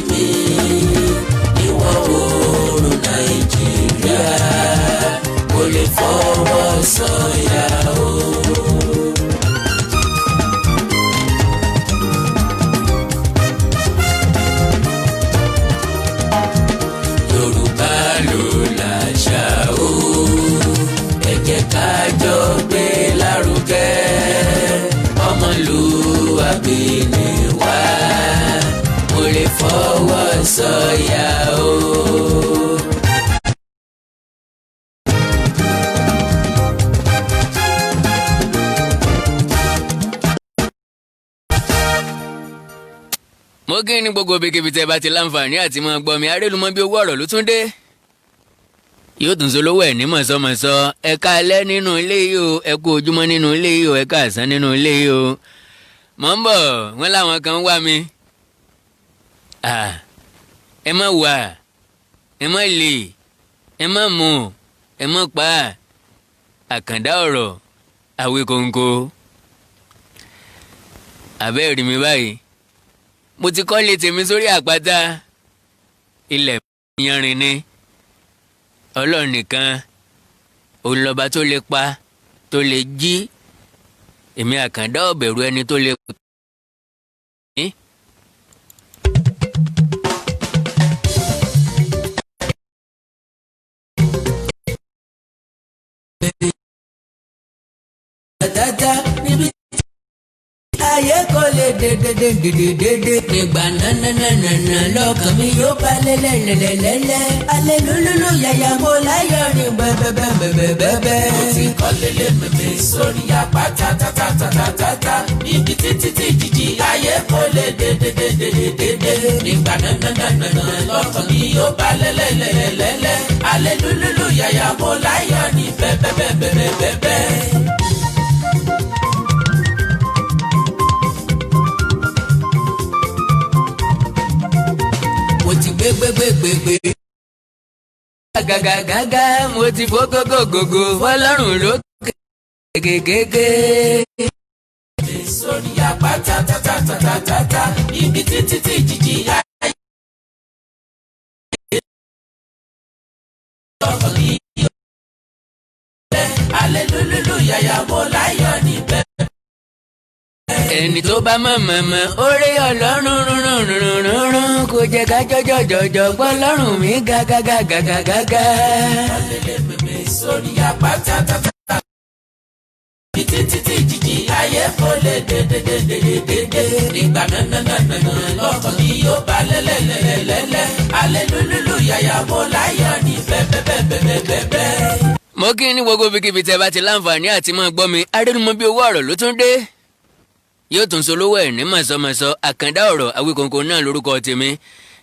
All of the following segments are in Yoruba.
Mi níwọ̀ oòrùn Nàìjíríà, mo lè fọwọ́ sọ̀yà o. Yorùbá ló làṣà o, ẹ jẹ́ ká jọ gbé lárugẹ. Ọmọlúwàbí ni wá, mo lè fọwọ́ sọ̀yà o. Mo kí ní gbogbo ibikíbi tẹ́ bá ti láǹfààní àti máa gbọ́ mi. Arélùmọ́ bí owó ọ̀rọ̀ ló tún dé. Yóò tún solówó ẹ̀ ní mọ̀sọ́mọ̀sọ́. Ẹ káalẹ́ nínú ilé yìí o, ẹ kú ojúmọ́ nínú ilé yìí o, ẹ káàsán nínú ilé yìí o. Mọ̀ ń bọ̀, wọ́n láwọn kan ń wá mi. Ẹ má wà, ẹ má lè, ẹ má mú, ẹ má pa. Àkàndá ọ̀rọ̀ Àwíkòǹkò. Àbẹ́ẹ̀rí mi báyìí, mo ti kọ́lé tèmi sórí àpáta, ilẹ̀ yanrìn ni. Ọlọ́run nìkan òun lọ́ba tó lè pa, tó lè jí. Èmi Àkàndá ò bẹ̀rù ẹni tó lè pa. Tata níbi ayé kò lè dédédédédédé. Nígbà nánánánánà lọ́kàn mi yóò bá lẹ́lẹ́lẹ́lẹ́lẹ́. Alelúlúlú yàyà mo láyọ̀ ní bẹ́ẹ̀bẹ́ẹ̀bẹ́ẹ̀bẹ́ẹ̀. Mo ti kọ́lé lé mèmé sórí àpáta tátátátátá níbi títí tí jìjì ayé kò lè dédédédédédé. Nígbà nánánánánà lọ́kàn mi yóò bá lẹ́lẹ́lẹ́lẹ́lẹ́. Alelúlúlú yàyà mo láyọ̀ ní bẹ́ẹ̀bẹ́ẹ̀bẹ́ẹ̀bẹ́ẹ̀. Mo ti gbé gbé gbé gbé gbé. Gàgàgàgà, mo ti fó gógógógó fọlọ́run lókè gègé. Sórí àpáta tátátátátá níbi títí tí jìjì ayé. Lọ́kàn mi yóò lẹ́ alelúlúlú yàyà mo láyọ̀ ní bẹ́ẹ̀. Ẹni tó bá mọ̀ mọ̀ mọ̀ orí Ọlọ́run rúnrún rúnrún rúnrún kò jẹ́ ká jọjọ jọjọ gbọ́ lọ́rùn mi gàgàgàgàgàgà. Lélẹ̀ mèmé sórí àpáta tátátá níbi títí tí jìjì ayé kò lè dédédédédédé. Nígbà nánánánánà lọ́kàn mi yóò bá lẹ́lẹ́lẹ́lẹ́lẹ́. Alelúlúlú yàyà mo láyọ̀ ní bẹ́ẹ̀bẹ́ẹ̀bẹ́ẹ̀bẹ́ẹ̀. Mo kí ní gbogbo ibikíbi tẹ́ bá ti láǹfààní àti máa gbọ́ mi. Arẹ́numọ́ bí owó ọ̀rọ̀ ló tún dé. Yóò tún solówó ẹ̀ ní mọ̀sọ́mọ̀sọ́. Àkàndá ọ̀rọ̀ Àwíkòǹkò náà lórúkọ tèmi.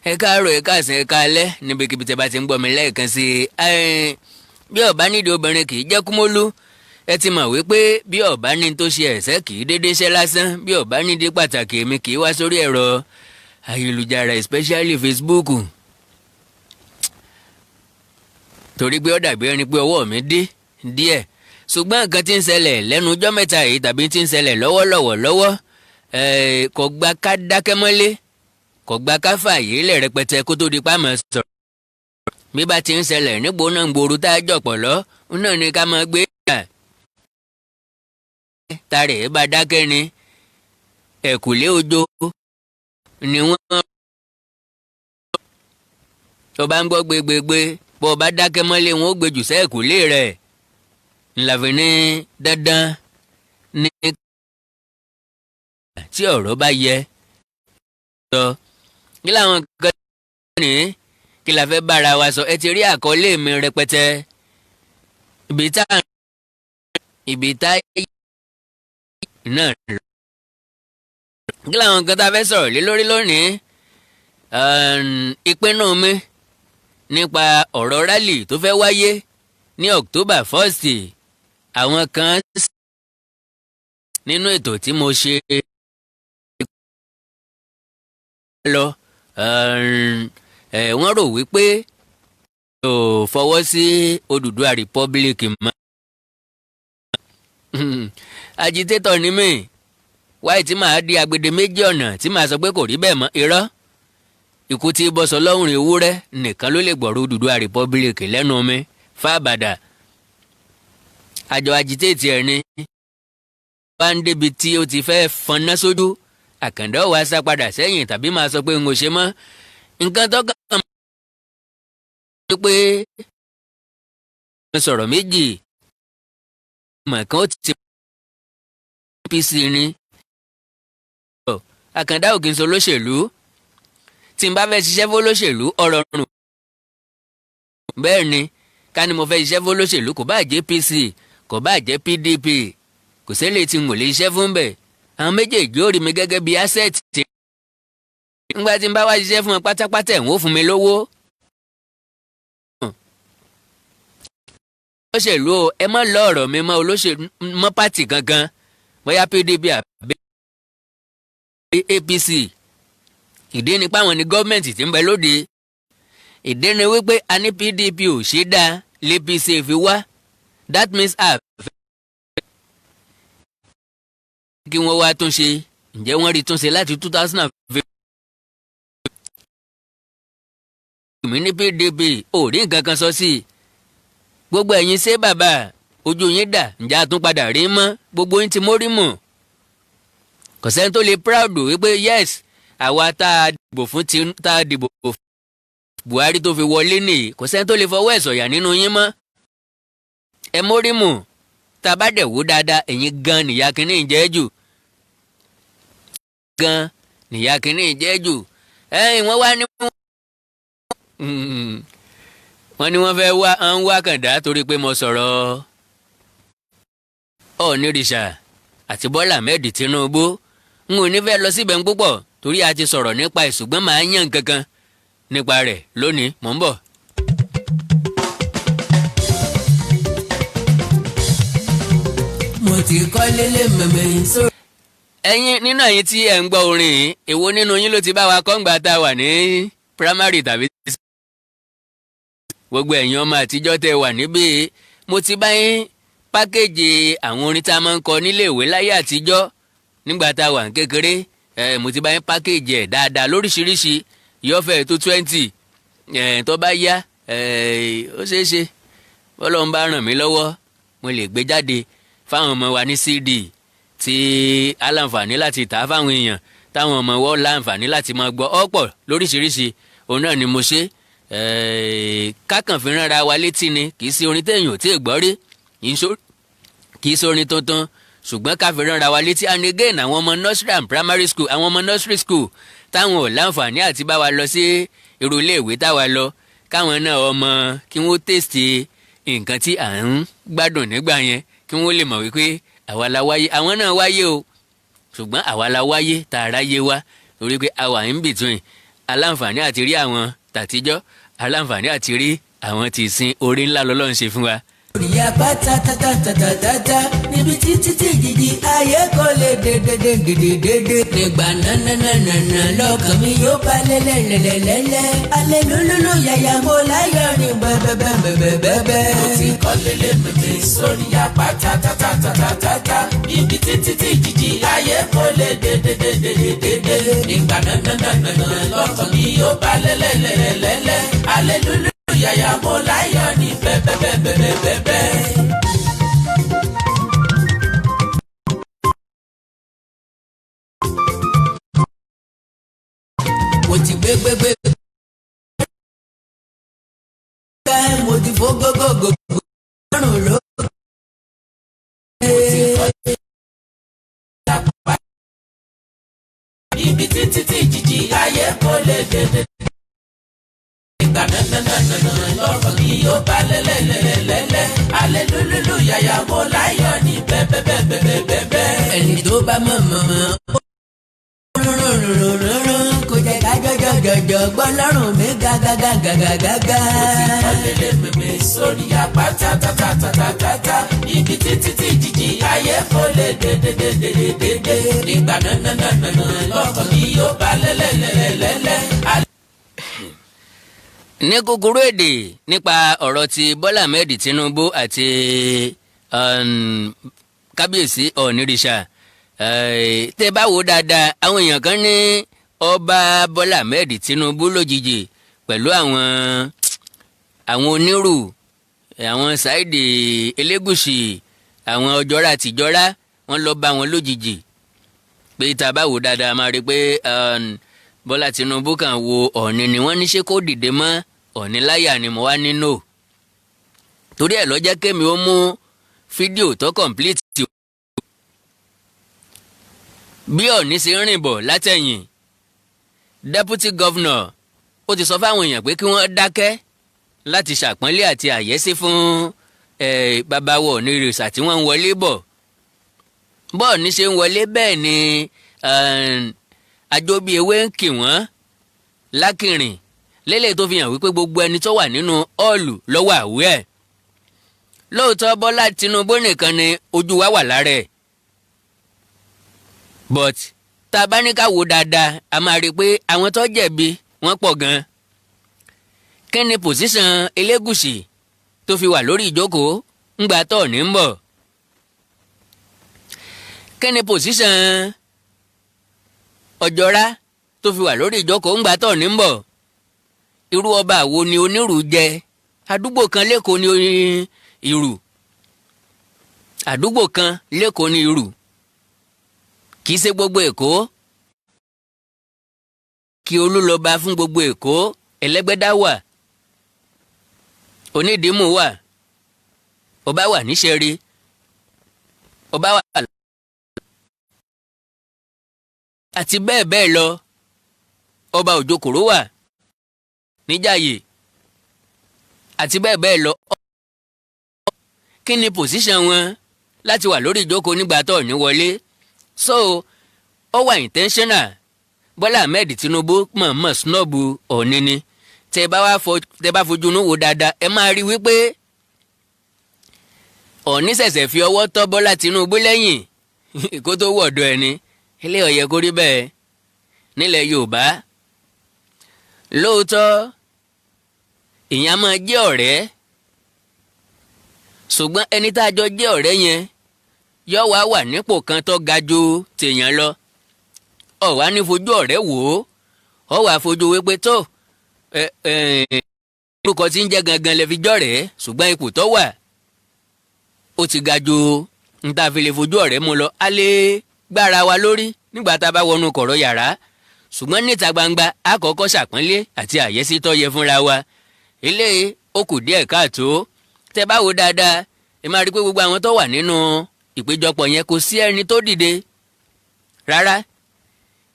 Ẹ káàárọ̀, ẹ káàsán, ẹ káalẹ́ níbikíbi tẹ́ bá ti ń gbọ́ mi lẹ́ẹ̀kan sí i. Bí ọ̀bá nídìí obìnrin kì í jẹ́ kúmólú. Ẹ ti mọ̀ wípé bí ọ̀bá ní tó ṣe ẹ̀sẹ̀ kì í dédé ṣẹ́ lásán. Bí ọ̀bá nídìí pàtàkì, èmi kì í wá sórí ẹ̀rọ ayélujára, especially Facebook, torí pé ó dàbí ẹni pé ọwọ́ mi dé díẹ̀. Ṣùgbọ́n nǹkan tí ń ṣẹlẹ̀ lẹ́nu ọjọ́ mẹ́ta yìí tàbí tí ń ṣẹlẹ̀ lọ́wọ́lọ́wọ́ lọ́wọ́ kò gba ká dákẹ́ mọ́lé, kò gba ká fààyè lẹ̀ rẹpẹtẹ kó tó di pa mọ́ sọ̀rọ̀. Bí bá ti ń ṣẹlẹ̀ nígbó náà ń gbòòrò tá a jọ̀pọ̀ lọ náà ni ká máa gbé yà. Tarẹ̀ bá dákẹ́ ni ẹ̀kúlé ojo ni wọ́n. Tó bá ń gbọ́ gbégbégbé, bó o bá dákẹ́ mọ́lé, wọn ó gbé jù sẹ́ẹ̀kúlé rẹ̀. Ńláfi ní dandan ní tí ọ̀rọ̀ bá yẹ sọ. Kí làwọn kan ní kí la fẹ́ bára wa sọ? Ẹ ti rí àkọlé mi rẹpẹtẹ. Ibi tá náà lọ. Kí làwọn nǹkan tá a fẹ́ sọ̀rọ̀ lé lórí lónìí? Ìpinnu mi nípa ọ̀rọ̀ rally tó fẹ́ wáyé ní October 1st. Àwọn kan nínú ètò tí mo ṣe lọ, wọ́n rò wípé ò fọwọ́ sí Odùduwà Republic mọ́. Agitator ni mí wáyé tí màá di agbede méjì ọ̀nà tí màá sọ pé kò rí bẹ́ẹ̀ mọ́. Irọ́. Ikú tí bọ́sọ̀ lọ́rùn ewúrẹ́ nìkan ló lè gbọ̀rọ̀ Odùduwà Republic lẹ́nu mi fábàdà. Àjọ agitate ẹ̀ ni wá ń débi tí ó ti fẹ́ fọnná sójú. Àkàndá wa sá padà sẹ́yìn tàbí máa sọ pé n ò ṣe mọ́ nǹkan tó kàn mọ́ pé sọ̀rọ̀ méjì mọ̀ kan ó ti APC ni. Àkàndá ò kì í sọ olóṣèlú. Tí n bá fẹ́ ṣiṣẹ́ fún olóṣèlú, ọ̀rọ̀ rùn bẹ́ẹ̀ ni. Ká ní mo fẹ́ ṣiṣẹ́ fún olóṣèlú, kò bá jẹ́ APC, kò bá jẹ́ PDP, kò sẹ́lẹ̀ tí n ò lè ṣiṣẹ́ fún bẹ́ẹ̀. Àwọn méjèèjì ó rí mi gẹ́gẹ́ bí asset. Ńgbà tí n bá wá ṣiṣẹ́ fún wọn pátápátá, ẹ̀ ń ó fún mi lówó. Olóṣèlú o, ẹ má lọ ọ̀rọ̀ mi mọ́ olóṣèlú, mọ́ party kankan, bóyá PDP àbí APC. Ìdí ni páwọn ní gọ́ọ̀mẹ̀ntì tí ń bẹ lóde. Ìdí ni wípé a ní PDP ò ṣe dáa l'APC fi wá. That means a fẹ́ kí wọ́n wá tún ṣe. Ǹjẹ́ wọ́n rí tún ṣe láti 2015? Mi ní PDP ò rí nǹkan kan sọ sí i. Gbogbo ẹ̀yin ṣé bàbá ojú yín dà? Ǹjẹ́ a tún padà rí mọ́? Gbogbo yín ti mórí mọ̀. Kò sẹ́ni tó lè proud wípé yes, àwa tá a dìbò fún, tá a dìbò fún Buhari tó fi wọlé nìyí. Kò sẹ́ni tó lè fọwọ́ ẹ̀ sọ̀yà nínú yín mọ́. Ẹ mórí mọ̀. Tá a bá dẹ̀ wò dáadáa, ẹ̀yin gan nìyá kínní jẹ́ jù, gan nìyá kínní jẹ́ jù. Ẹ̀yin wọ́n wá ní wọ́n fẹ́ wá ń wá Kàndá torí pé mo sọ̀rọ̀ Ọ̀nìrìṣà àti Bọ́lá Ahmed Tinubu. N ò ní fẹ́ lọ síbẹ̀ ń púpọ̀ torí a ti sọ̀rọ̀ nípa ẹ̀, ṣùgbọ́n màá yàn kankan nípa rẹ̀ lónìí. Mò ń bọ̀. Mo ti kọ́lé lé mẹ̀mẹ́ sórí. Ẹ̀yin nínú ẹ̀yin tí ẹ̀ ń gbọ́ orin yìí, èwo nínú yín ló ti bá wa kọ́ngbà tá a wà ní primary tàbí gbogbo ẹ̀yin ọmọ àtijọ́ tẹ́ wà níbí? Mo ti bá yín package àwọn orin tá a máa ń kọ nílé ìwé láyé àtijọ́ nígbà tá a wà ní kékeré. Ẹ mo ti bá yín package ẹ̀ dáadáa lóríṣiríṣi, yóò fẹ́ tó 20. Ẹ̀ tó bá yá, ẹ̀ ó ṣeé ṣe, bọ́lọ́run bá ràn mí lọ́wọ́, mo lè gbé jáde fáwọn ọmọ wa ní CD tí aláǹfààní láti tà á fáwọn èèyàn, táwọn ọmọ wọ́n láǹfààní láti máa gbọ́ ọ̀pọ̀ lóríṣiríṣi. Òun náà ni mo ṣe kákàn fi ránra wa létí ni. Kì í ṣe orin téèyàn ò tí ì gbọ́ rí, kì í ṣe orin tuntun, ṣùgbọ́n ká fi ránra wa létí. And again, àwọn ọmọ nursery and primary school, àwọn ọmọ nursery school táwọn ò láǹfààní àti bá wa lọ sí irú iléèwé táwa lọ, káwọn náà ọmọ kí wọ́n taste nǹkan tí à ń gbádùn nígbà yẹn, kí wọ́n lè mọ̀ wípé àwa la wáyé, àwọn náà wáyé o, ṣùgbọ́n àwa la wáyé tààrà yé wa, torí pé a wà in between, aláǹfààní àti rí àwọn tàtijọ́, aláǹfààní àti rí àwọn tí ìsìn. Orí ńlá lọ́lọ́run ṣe fún wa. Orí apáta tátátátátá níbi títí tí jìjì ayé kò lè dédédédédédé. Nígbà nánánánánà lọ́kàn mi yóò bá lẹ́lẹ́lẹ́lẹ́lẹ́. Alẹ́ lólóló yàyà mo láyọ̀ ní bẹ́ẹ̀bẹ́ẹ̀bẹ́ẹ̀bẹ́ẹ̀. Mo ti kọ́lé lé mímí sórí apáta tátátátátá níbi títí tí jìjì ayé kò lè dédédédédédé. Nígbà nánánánánà lọ́kàn mi yóò bá lẹ́lẹ́lẹ́lẹ́lẹ́. Alẹ́ lólóló yàyà mo láyọ̀ ní bẹ́ẹ̀bẹ́ẹ̀bẹ́ẹ̀bẹ́ẹ̀. Mo ti gbé gbé gbé gbé, mo ti fó gógógógó lọ́rùn ló. Ibi títí tí jìjì ayé kò lè dédé. Ìgbà nánánánánà lọ́kàn mi yóò bá lẹ́lẹ́lẹ́lẹ́lẹ́. Alẹ́ lúlúlú yàyà mo láyọ̀ ní bẹ́ẹ̀bẹ́ẹ̀bẹ́ẹ̀bẹ́ẹ̀. Ẹni tó bá mọ̀ mọ̀ mọ̀ rúrúrúrúrú kò jẹ́ ká jọjọjọjọ gbọ́ lọ́rùn mi gágágágágágá. Mo ti kọ́lé mímí sórí apáta tátátátátá ibi títí tí jìjì ayé kò lè dédédédédédé. Nígbà nánánánánà lọ́kàn mi yóò bá lẹ́lẹ́lẹ́lẹ́lẹ́. Ní kúkúrú èdè, nípa ọ̀rọ̀ ti Bọ́lá Ahmed Tinubu àti kábíyèsí Ọ̀nìrìṣà, tẹ́ bá wò dáadáa, àwọn èèyàn kan ní Ọba Bọ́lá Ahmed Tinubu lójijì pẹ̀lú àwọn onírù, àwọn Saheed Elégùṣì, àwọn Ọjọ́ra àtijọ́ra, wọ́n lọ bá wọn lójijì pé tá a bá wò dáadáa, máa rí i pé Bọ́lá Tinubu kàn wo Ọ̀ọ̀ni ni wọ́n ní ṣé kó dìde mọ́ Ọ̀ọ̀ni láyà ni. Mo wá nínú torí ẹ̀ ló jẹ́ kémi ó mú fídíò tó complete bí Ọ̀ọ̀ni ṣe ń rìn bọ̀ látẹ̀yìn. Deputy governor ó ti sọ fáwọn èèyàn pé kí wọ́n dákẹ́ láti ṣàpọ́nlé àti àyẹ́sí fún bàbá wa Ọ̀ọ̀nirìṣà tí wọ́n ń wọlé bọ̀. Bọ́ọ̀ni ṣe ń wọlé, bẹ́ẹ̀ ni àjọbí ewé ń kì wọ́n lákìrìn lélẹ̀, tó fi hàn wípé gbogbo ẹni tó wà nínú hall lọ́wọ́ àwẹ́ ẹ̀. Lóòótọ́, Bọ́lá Tinubu nìkan ni ojú wa wà lára ẹ̀, but tá a bá ní ká wo dáadáa, a máa rí i pé àwọn tó jẹ̀bi wọ́n pọ̀ gan-an. Kí ni position Elégùṣì tó fi wà lórí ìjókòó ńgbà tó ní ń bọ̀? Kí ni position Ọ̀jọ́rá tó fi wà lórí ìjókòó ńgbà tó ní ń bọ̀? Irú ọba wo ni onírù jẹ? Àdúgbò kan lẹ́kọ̀ọ́ ní Ìrù, àdúgbò kan lẹ́kọ̀ọ́ ní Ìrù, kì í ṣe gbogbo Èkó. Kí Olú lọ bá fún gbogbo Èkó. Ẹlẹ́gbẹ́dá wà, Onídìímù wà, ọba wà níṣẹ́rí, ọba wà àti bẹ́ẹ̀ bẹ́ẹ̀ lọ. Ọba Òjòkòrò wà níjàyè àti bẹ́ẹ̀ bẹ́ẹ̀ lọ. Kí ni position wọn láti wà lórí ìjókòó nígbà tó ní wọlé? So ó wà intentional. Bọ́lá Ahmed Tinubu mọ̀ọ́mọ̀ snub Ọ̀ọ̀ni ni. Tẹ́ bá fojú inú wo dáadáa, ẹ máa rí wípé Ọ̀ọ̀ni ṣẹ̀ṣẹ̀ fi ọwọ́ tọ́ Bọ́lá Tinubu lẹ́yìn kó tó wọ̀dọ̀ ẹni ilé. Ó yẹ kó rí bẹ́ẹ̀ nílẹ̀ Yorùbá. Lóòótọ́, ìyẹn máa jẹ́ ọ̀rẹ́, ṣùgbọ́n ẹni tá a jọ jẹ́ ọ̀rẹ́ yẹn yóò wá wà nípò kan tó ga ju tèèyàn lọ, ọ̀ wá ní fojú ọ̀rẹ́ wò ó, ọ̀ wá fojú wípé tó orúkọ tí ń jẹ́ gangan lè fi jọ̀rẹ́, ṣùgbọ́n ipò tó wà ó ti ga ju n ta fi lè fojú ọ̀rẹ́ mu lọ. A lè gbára wa lórí nígbà tá a bá wọnú kọ̀rọ̀ yàrá, ṣùgbọ́n níta gbangba, a kọ́kọ́ ṣàpọ́nlé àti àyẹ́sí tó yẹ fúnra wa. Eléyìí ó kù díẹ̀ káàtó. Tẹ́ bá wo dáadáa, ẹ máa rí i pé gbogbo àwọn tó wà nínú ìpéjọpọ̀ yẹn, kò sí ẹni tó dìde rárá.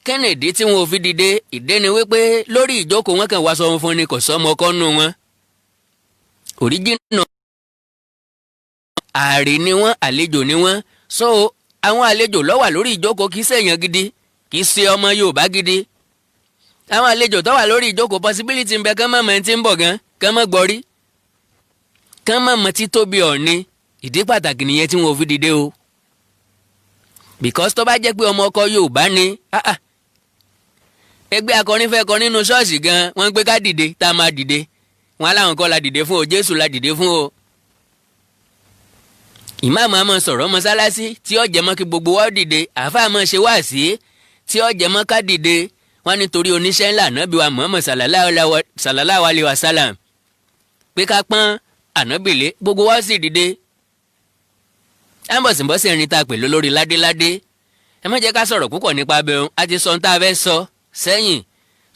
Kennedy tí wọn ò fi dìde, ìdí ni wípé lórí ìjókòó wọn kàn wá sọ fún ni, kò sọmọ ọkọ nù wọn. Òríjìnà ààrẹ ni wọn, àlejò ni wọn. So àwọn àlejò ló wà lórí ìjókòó, kì í ṣèyàn gidi, kì í ṣe ọmọ Yorùbá gidi. Àwọn àlejò tó wà lórí ìjókòó, possibility ń bẹ kán mọ̀ mọ̀ tí ń bọ̀ gan, kán mọ̀ gbọ́rí, kán mọ̀ mọ̀ títóbi Ọ̀ọ̀ni. Ìdí pàtàkì nìyẹn tí wọn ò fi dìde o, because tó bá jẹ́ pé ọmọ ọkọ Yorùbá ni, ah ah, ẹgbẹ́ akọrin fẹ́ kọ nínú ṣọ́ọ̀ṣì gan, wọ́n ń pé ká dìde, tá a máa dìde, wọn aláwọn kọ́ la dìde fún o, Jésù la dìde fún o. Ìmáàmù á máa sọ̀rọ̀ mọ́sálásí tí ó jẹ́ mọ́ kí gbogbo wa dìde, àáfàá máa ṣe wáàsí tí ó jẹ́ mọ́ ká dìde. Wọ́n nítorí oníṣẹ́ ńlá ànábì wa Muhammad sallallahu alayhi wa sallam, pé ká pọ́n ànábì lé, gbogbo wa sì dìde. Ambọ̀sìnbọ̀sì ẹni tá a pè lólórí ládéládé. Ẹ má jẹ́ ká sọ̀rọ̀ púpọ̀ nípa abẹ́hùn, a ti sọ ohun tá a fẹ́ sọ sẹ́yìn,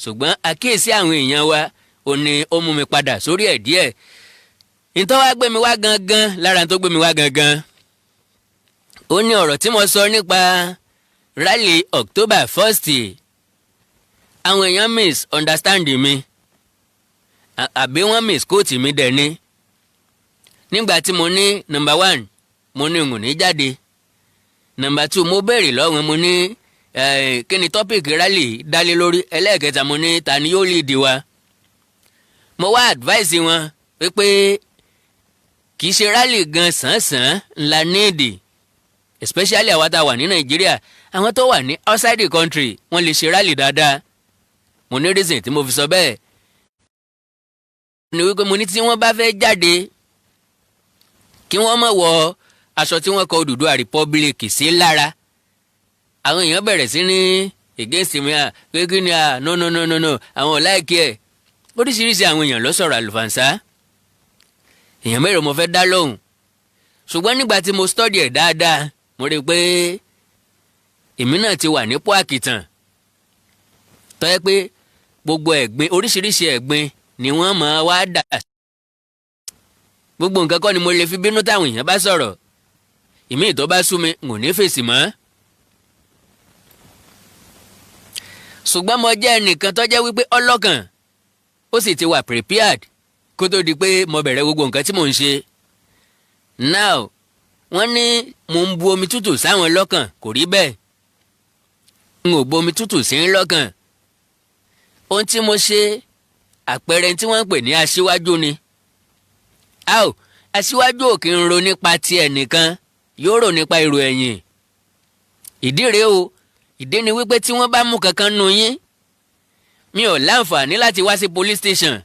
ṣùgbọ́n àkíyèsí àwọn èèyàn wa ò ní ó mú mi padà sórí ẹ̀ díẹ̀. Ìtọ́ wá gbé mi wá gangan, lára tó gbé mi wá gangan, ó ní ọ̀rọ̀ tí mo sọ nípa rally October 1st. Àwọn èèyàn misunderstand mi àbí wọ́n misquote mi dẹ̀ ni. Nígbà tí mo ní number one, mo ní n ò ní jáde. Number two, mo béèrè lọ́wọ́, mo ní kí ni topic rally dálé lórí? Ẹlẹ́ẹ̀kẹta, mo ní ta ni yóò lead wa? Mo wá advice wọn pé kì í ṣe rally gan sàn-sàn ńlá níìdì, especially àwa tá a wà ní Nàìjíríà. Àwọn tó wà ní outside the country, wọ́n lè ṣe rally dáadáa. Mo ní reason tí mo fi sọ bẹ́ẹ̀ ni wípé mo ní tí wọ́n bá fẹ́ jáde, kí wọ́n má wọ aṣọ tí wọ́n kọ Odùduwà Republic sí lára. Àwọn èèyàn bẹ̀rẹ̀ sí ní Against mi à pé kí ni à? No, no, no, no, no, àwọn ò like ẹ̀. Oríṣiríṣi àwọn èèyàn ló sọ̀rọ̀ àlùfànṣá. Èèyàn mélòó mo fẹ́ dá lóhùn? Ṣùgbọ́n nígbà tí mo study ẹ̀ dáadáa, mo rí i pé èmi náà ti wà nípò àkìtàn tó yẹ pé gbogbo ẹ̀gbin, oríṣiríṣi ẹ̀gbin ni wọ́n máa wá dà. Gbogbo nǹkan kọ́ ni mo lè fi bínú. Táwọn èèyàn bá sọ̀rọ̀ ìmí tó bá sú mi, n ò ní fèsì mọ́. Ṣùgbọ́n mo jẹ́ ẹnìkan tó jẹ́ wípé ọlọ́kàn ó sì ti wà prepared kó tó di pé mo bẹ̀rẹ̀ gbogbo nǹkan tí mò ń ṣe. Now, wọ́n ní mò ń bu omi tútù sáwọn lọ́kàn. Kò rí bẹ́ẹ̀, n ò bu omi tútù sí lọ́kàn. Ohun tí mo ṣe, àpẹẹrẹ tí wọ́n ń pè ní aṣíwájú ni. Ao aṣíwájú ò kí ń ro nípa ti ẹnìkan, yóò rò nípa èrò ẹ̀yìn. Ìdí rèé o. Ìdí ni wípé tí wọ́n bá mú kankan nù yín, mi ò láǹfààní láti wá sí police station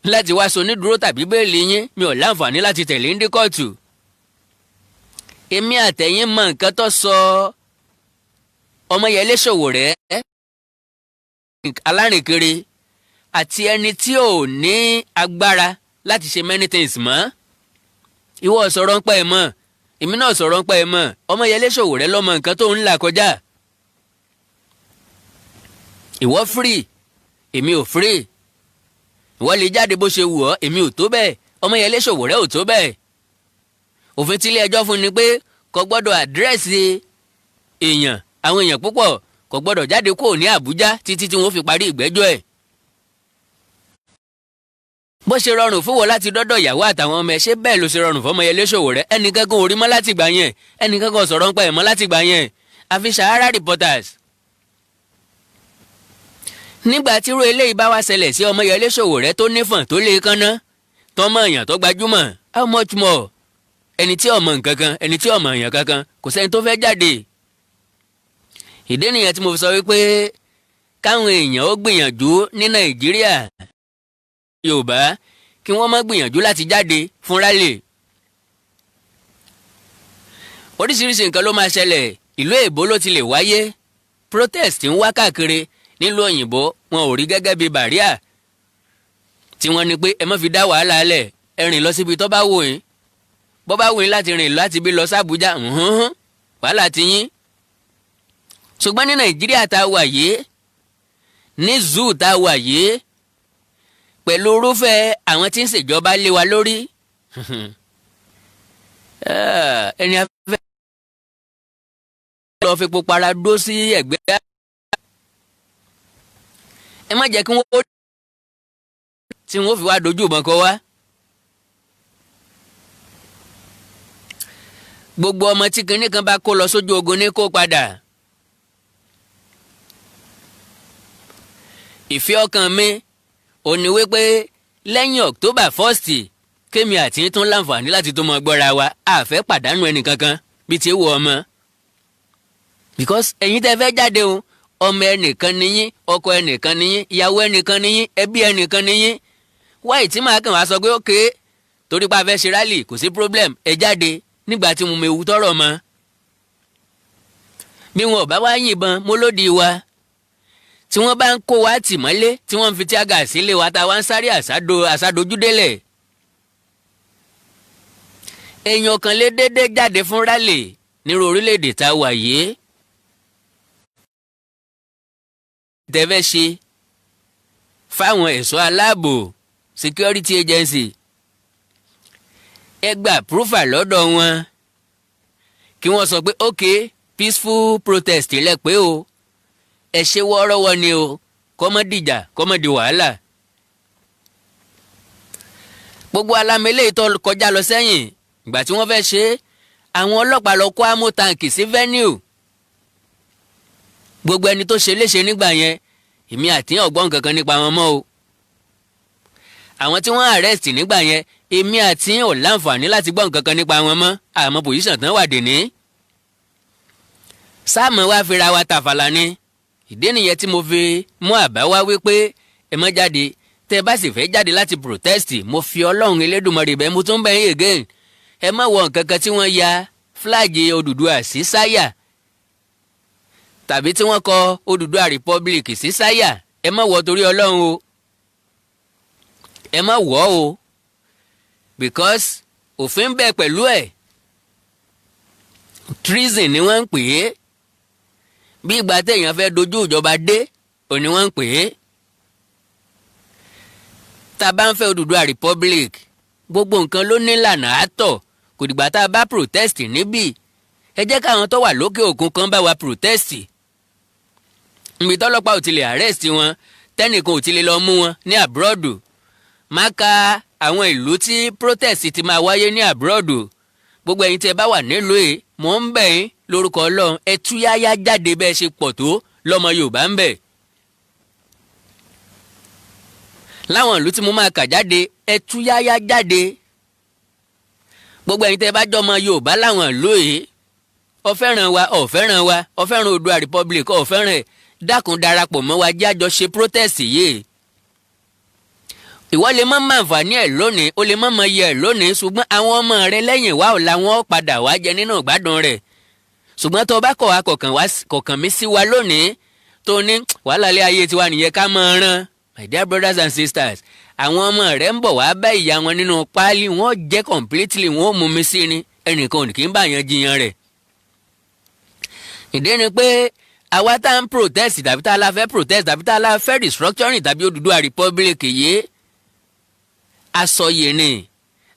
láti wá so onídùúró tàbí bail yín. Mi ò láǹfààní láti tẹ̀lé ń dé kóòtù. Èmi àtẹ̀yìn mọ nǹkan tó sọ Ọmọyẹlé Sowore alárìnkiri àti ẹni tí ò ní agbára láti ṣe many things mọ́. Ìwọ sọ̀rọ̀ ń pẹ́ ẹ̀ mọ́, èmi náà sọ̀rọ̀ ń pẹ́ ẹ̀ mọ́. Ọmọyẹlé Sowore lọ́mọ nǹkan tó ń là kọjá. Ìwọ free, èmi ò free. Ìwọ lè jáde bó ṣe wù ọ́, èmi ò tó bẹ́ẹ̀. Ọmọyẹlé Sowore ò tó bẹ́ẹ̀. Òfin tílé ẹjọ́ fún ni pé kò gbọ́dọ̀ address èèyàn, àwọn èèyàn púpọ̀, kò gbọ́dọ̀ jáde kúrò ní Àbújá títí tí wọ́n fi parí ìgbẹ́jọ́ ẹ̀. Bó ṣe rọrùn fún wọn láti dọ́dọ̀ ìyàwó àtàwọn ọmọ ẹ̀, ṣé bẹ́ẹ̀ ló ṣe rọrùn fọmọyẹlé Sowore? Ẹnìkan kan ò rí mọ́ láti gbà yẹn, ẹnìkan kan sọ̀rọ̀ ń pa ẹ̀ mọ́ láti gbà yẹn, àfi Sahara Reporters. Nígbà tí irú eléyìí bá wá ṣẹlẹ̀ sí Ọmọyẹlé Sowore tó nífọ̀n, tó lè kánná, tọmọ èèyàn tó gbajúmọ̀, how much more ẹni tí ọmọ nǹkan kan, ẹni tí ọmọ èèyàn kankan? Kò sẹ́ni tó fẹ́ jáde. Ìdí nìyẹn tí mo fi sọ wípé káwọn èèyàn ó gbìyànjú ní Nàìjíríà, Yorùbá, kí wọ́n má gbìyànjú láti jáde fún rally. Oríṣiríṣi nǹkan ló máa ṣẹlẹ̀. Ìlú èbó ló ti lè wáyé. Protest ń wá káàkiri nílùú òyìnbó, wọn ò rí gẹ́gẹ́ bíi barrier tí wọ́n ní pé ẹ má fi dá wàhálà lẹ̀. Ẹ rìn lọ síbi tó bá wù yín, bó bá wù yín láti rìn láti bí lọ sí Àbújá, wàhálà ti yín. Ṣùgbọ́n ní Nàìjíríà tá a wà yìí, ní zoo tá a wà yìí, pẹ̀lú irúfẹ́ àwọn tí ń ṣèjọba lé wa lórí, ẹni afẹ́ lọ fi pupa dó sí ẹ̀gbẹ́, ẹ má jẹ́ kí wọ́n tí wọ́n fi wá dojú ìbọn kọ wá. Gbogbo ọmọ tí kinní kan bá kó lọ sójú ogun ní kó padà. Ìfẹ́ ọkàn mi ò ní wípé lẹ́yìn October 1st, kémi àti tún láǹfààní láti tó mọ gbọ́ra wa. Àfẹ́ pàdánù ẹnì kankan bíi ti wù ọmọ, because ẹ̀yin tẹ́ fẹ́ jáde o, ọmọ ẹnìkan níyín, ọkọ ẹnìkan níyín, ìyàwó ẹnìkan níyín, ẹbí ẹnìkan níyín. Wáyé tí màá kàn wá sọ pé ókè, torí pa fẹ́ ṣe rally, kò sí problem, ẹ jáde, nígbà tí mo mewu tọrọ mọ́. Bí wọn ò bá wá yìnbọn mólódì wa, tí wọ́n bá ń kó wa tì mọ́lé, tí wọ́n ń fi tear gas sílé wa, tá a wá ń sáré àsádojúdélẹ̀, èèyàn kan lè dédé jáde fún rally nírú orílẹ̀-èdè tá a wà yìí. Tẹ́fẹ́ ṣe fáwọn ẹ̀ṣọ́ aláàbò, security agency, ẹ gba approval lọ́dọ̀ wọn, kí wọ́n sọ pé ok, peaceful protest lẹ pé o, ẹ ṣe wọ́ọ́rọ́wọ́ ni o, kọ́mọ́ dìjà, kọ́mọ́ di wàhálà. Gbogbo alámẹ́lẹ́ tó kọjá lọ sẹ́yìn, ìgbà tí wọ́n fẹ́ ṣe é, àwọn ọlọ́pàá lọ kó ammo tank sí venue. Gbogbo ẹni tó ṣe léṣe nígbà yẹn, èmi àti ọ̀gbọ́n kankan nípa wọn mọ́ o. Àwọn tí wọ́n arrest nígbà yẹn, èmi àti ò láǹfààní láti gbọ́ nǹkan kan nípa wọn mọ́. Àmọ́ position tán wà dèní. Sáàmù wá fira wa tàfàlà ni. Ìdí nìyẹn tí mo fi mú àbá wá wípé ẹ má jáde. Tẹ́ ẹ bá sì fẹ́ jáde láti protest, mo fi Ọlọ́run Elédùmarè bẹ́ẹ̀, mo tún bẹ̀ yín again, ẹ má wọ nǹkan kan tí wọ́n ya flag Odùduwà sí sáyà. Tàbí tí wọ́n kọ Odùduwà Republic sí sáyà, ẹ má wọ̀, torí Ọlọ́run o, ẹ má wọ̀ o, because òfin bẹ́ẹ̀ pẹ̀lú ẹ̀. Treason ni wọ́n ń pè é. Bí ìgbà téèyàn fẹ́ dojú ìjọba dé òní wọ́n ń pè é. Tá a bá ń fẹ́ Odùduwà Republic, gbogbo nǹkan ló ní ìlànà àtọ̀. Kò dìgbà tá a bá protest níbí. Ẹ jẹ́ káwọn tó wà lókè òkun kan bá wa protest níbi tọ́lọ́pàá ò ti lè arrest wọn, tẹ́nìkan ò ti lè lọ mú wọn ní abroad. Má ka àwọn ìlú tí protest ti máa wáyé ní abroad. Gbogbo ẹ̀yin tí ẹ bá wà nílùú yìí, mò ń bẹ̀ yín lórúkọ Ọlọ́run, ẹ túyáyá jáde bẹ́ẹ̀ ṣe pọ̀ tó lọ́mọ Yorùbá ń bẹ̀. Láwọn ìlú tí mo máa kà jáde, ẹ túyáyá jáde. Gbogbo ẹ̀yin tẹ́ bá jọmọ Yorùbá láwọn ìlú yìí, ó fẹ́ràn wa, ó fẹ́ràn wa, ó fẹ́ràn Oòduà Republic, ó fẹ́ràn ẹ̀, dákun, darapọ̀ mọ́ wa, jájọ ṣe protest yìí. Ìwọ lè má máa nfààní ẹ̀ lónìí, ó lè má mọ iye ẹ̀ lónìí, ṣùgbọ́n àwọn ọmọ rẹ lẹ́yìn wá ọ̀la, wọn padà wá jẹ nínú ìgbádùn rẹ̀. Ṣùgbọ́n tó o bá kọ̀ wá kọ̀ọ̀kan mi sí wa lónìí, tó ní wàhálà ilé ayé tiwa nìyẹn, ká máa rán. My dear brothers and sisters, àwọn ọmọ rẹ ń bọ̀ wá bá ìyá wọn nínú páálí, wọn jẹ́ completely, wọn ò mú mi sí ni. Ẹnìkan ò ní kí ń bá yẹn jiyàn rẹ̀. Ìdí ni pé àwa tá ń protest, tàbí tá a la fẹ́ protest, tàbí tá a la fẹ́ restructuring tàbí Odùduwà Republic yìí, asọyè ni.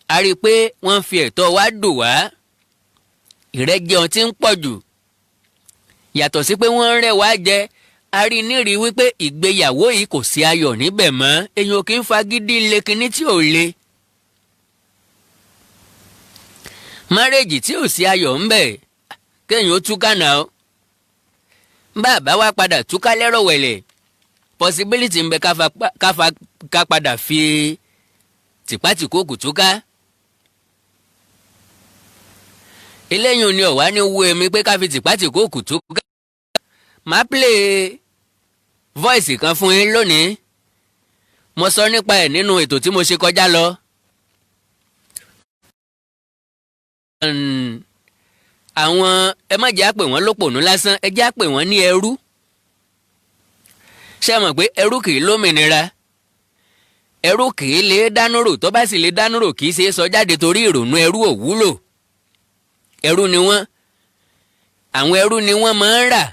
A rí i pé wọ́n fi ẹ̀tọ́ wa dùn wá. Ìrẹ́jẹ ohun tí ń pọ̀ jù, yàtọ̀ sí pé wọ́n ń rẹ́ wá jẹ, a rí nírìí wípé ìgbéyàwó yìí, kò sí ayọ̀ níbẹ̀ mọ́. Èèyàn kì í fagídí le kinní tí ò le. Marriage tí ò sí ayọ̀ ńbẹ̀, kéèyàn ó túká náà. Bàbá wa padà túká lẹ́rọ̀ wẹ̀lẹ̀, possibility ń bẹ ká padà fi tìpátìkóòkù túká. Eléyìí ni ọ̀wá ní wú èmi pé ká fi tìpátìkóòkù túká. Màá play voice kan fún yín lónìí. Mo sọ nípa ẹ̀ nínú ètò tí mo ṣe kọjá lọ. Àwọn ẹ má jẹ́ àpè wọ́n lópònú lásán, ẹ jẹ́ àpè wọ́n ní ẹrú. Ṣé ẹ mọ̀ pé ẹrú kì í lómìnira? Ẹrú kì í lè dánúrò. Tó bá sì lè dánúrò, kì í ṣe é sọ jáde, torí ìrònú ẹrú ò wúlò. Ẹrú ni wọ́n. Àwọn ẹrú ni wọ́n máa ń rà,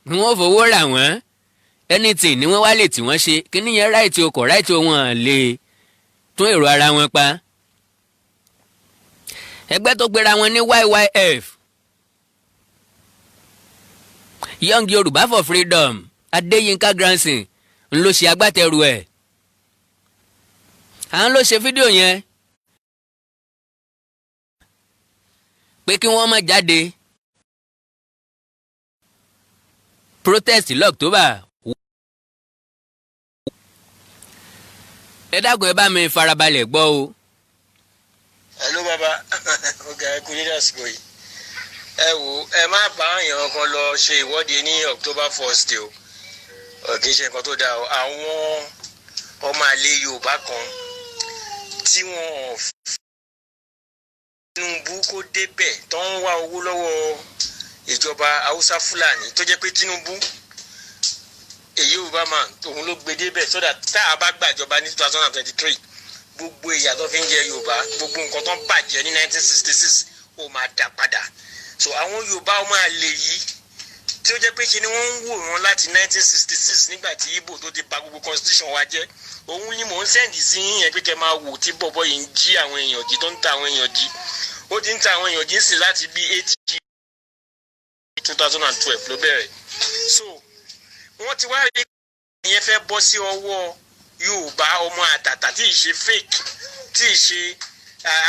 ni wọ́n fowó rà wọ́n. Anything ni wọ́n wá lè tí wọ́n ṣe. Kíní yẹn right o, kò right o, wọ́n lè tún èrò ara wọn pa. Ẹgbẹ́ tó pera wọn ní YYF, Young Yorùbá for Freedom, Adéyínká Grandson ń ló ṣe agbátẹrù ẹ̀. À ń lọ ṣe fídíò yẹn pé kí wọ́n má jáde protest lọ́któbà. Ẹ dákun, ẹ bá mi farabalẹ̀ gbọ́ o. Hello bàbá, ọ̀gá, ẹ kú nílẹ̀ àsìkò yìí. Ẹ wò, ẹ má bá èèyàn kan lọ ṣe ìwọ́de ní October 1st o. Kì í ṣe nǹkan tó dáa o. Àwọn ọmọ àlè Yorùbá kan tí wọ́n Tinubu kó débẹ̀, tó ń wá owó lọ́wọ́ ìjọba Haúsá Fúlàní, tó jẹ́ pé Tinubu èyí Yorùbá man òun ló gbé débẹ̀, sódà tá a bá gbàjọba ní 2023, gbogbo ìyà tó fi ń jẹ Yorùbá, gbogbo nǹkan tó ń bàjẹ́ ní 1966, ó máa dá padà. So àwọn Yorùbá ọmọ àlè yìí, tí ó jẹ́ pé ṣe ni wọ́n ń wò wọ́n láti 1966, nígbà tí Ìgbò tó ti bà gbogbo constitution wa jẹ́, òun ni mò ń send sí yín pé kẹ́ máa wò tí bọ̀bọ̀ yìí ń jí àwọn èèyàn jí, tó ń ta àwọn èèyàn jí. Ó ti ń ta àwọn èèyàn jí sí láti bí 8, 2012 ló bẹ̀rẹ̀. So wọ́n ti wá rí ìyẹn fẹ́ bọ́ sí ọwọ́ Yorùbá ọmọ àtàtà tí ì ṣe fake, tí ì ṣe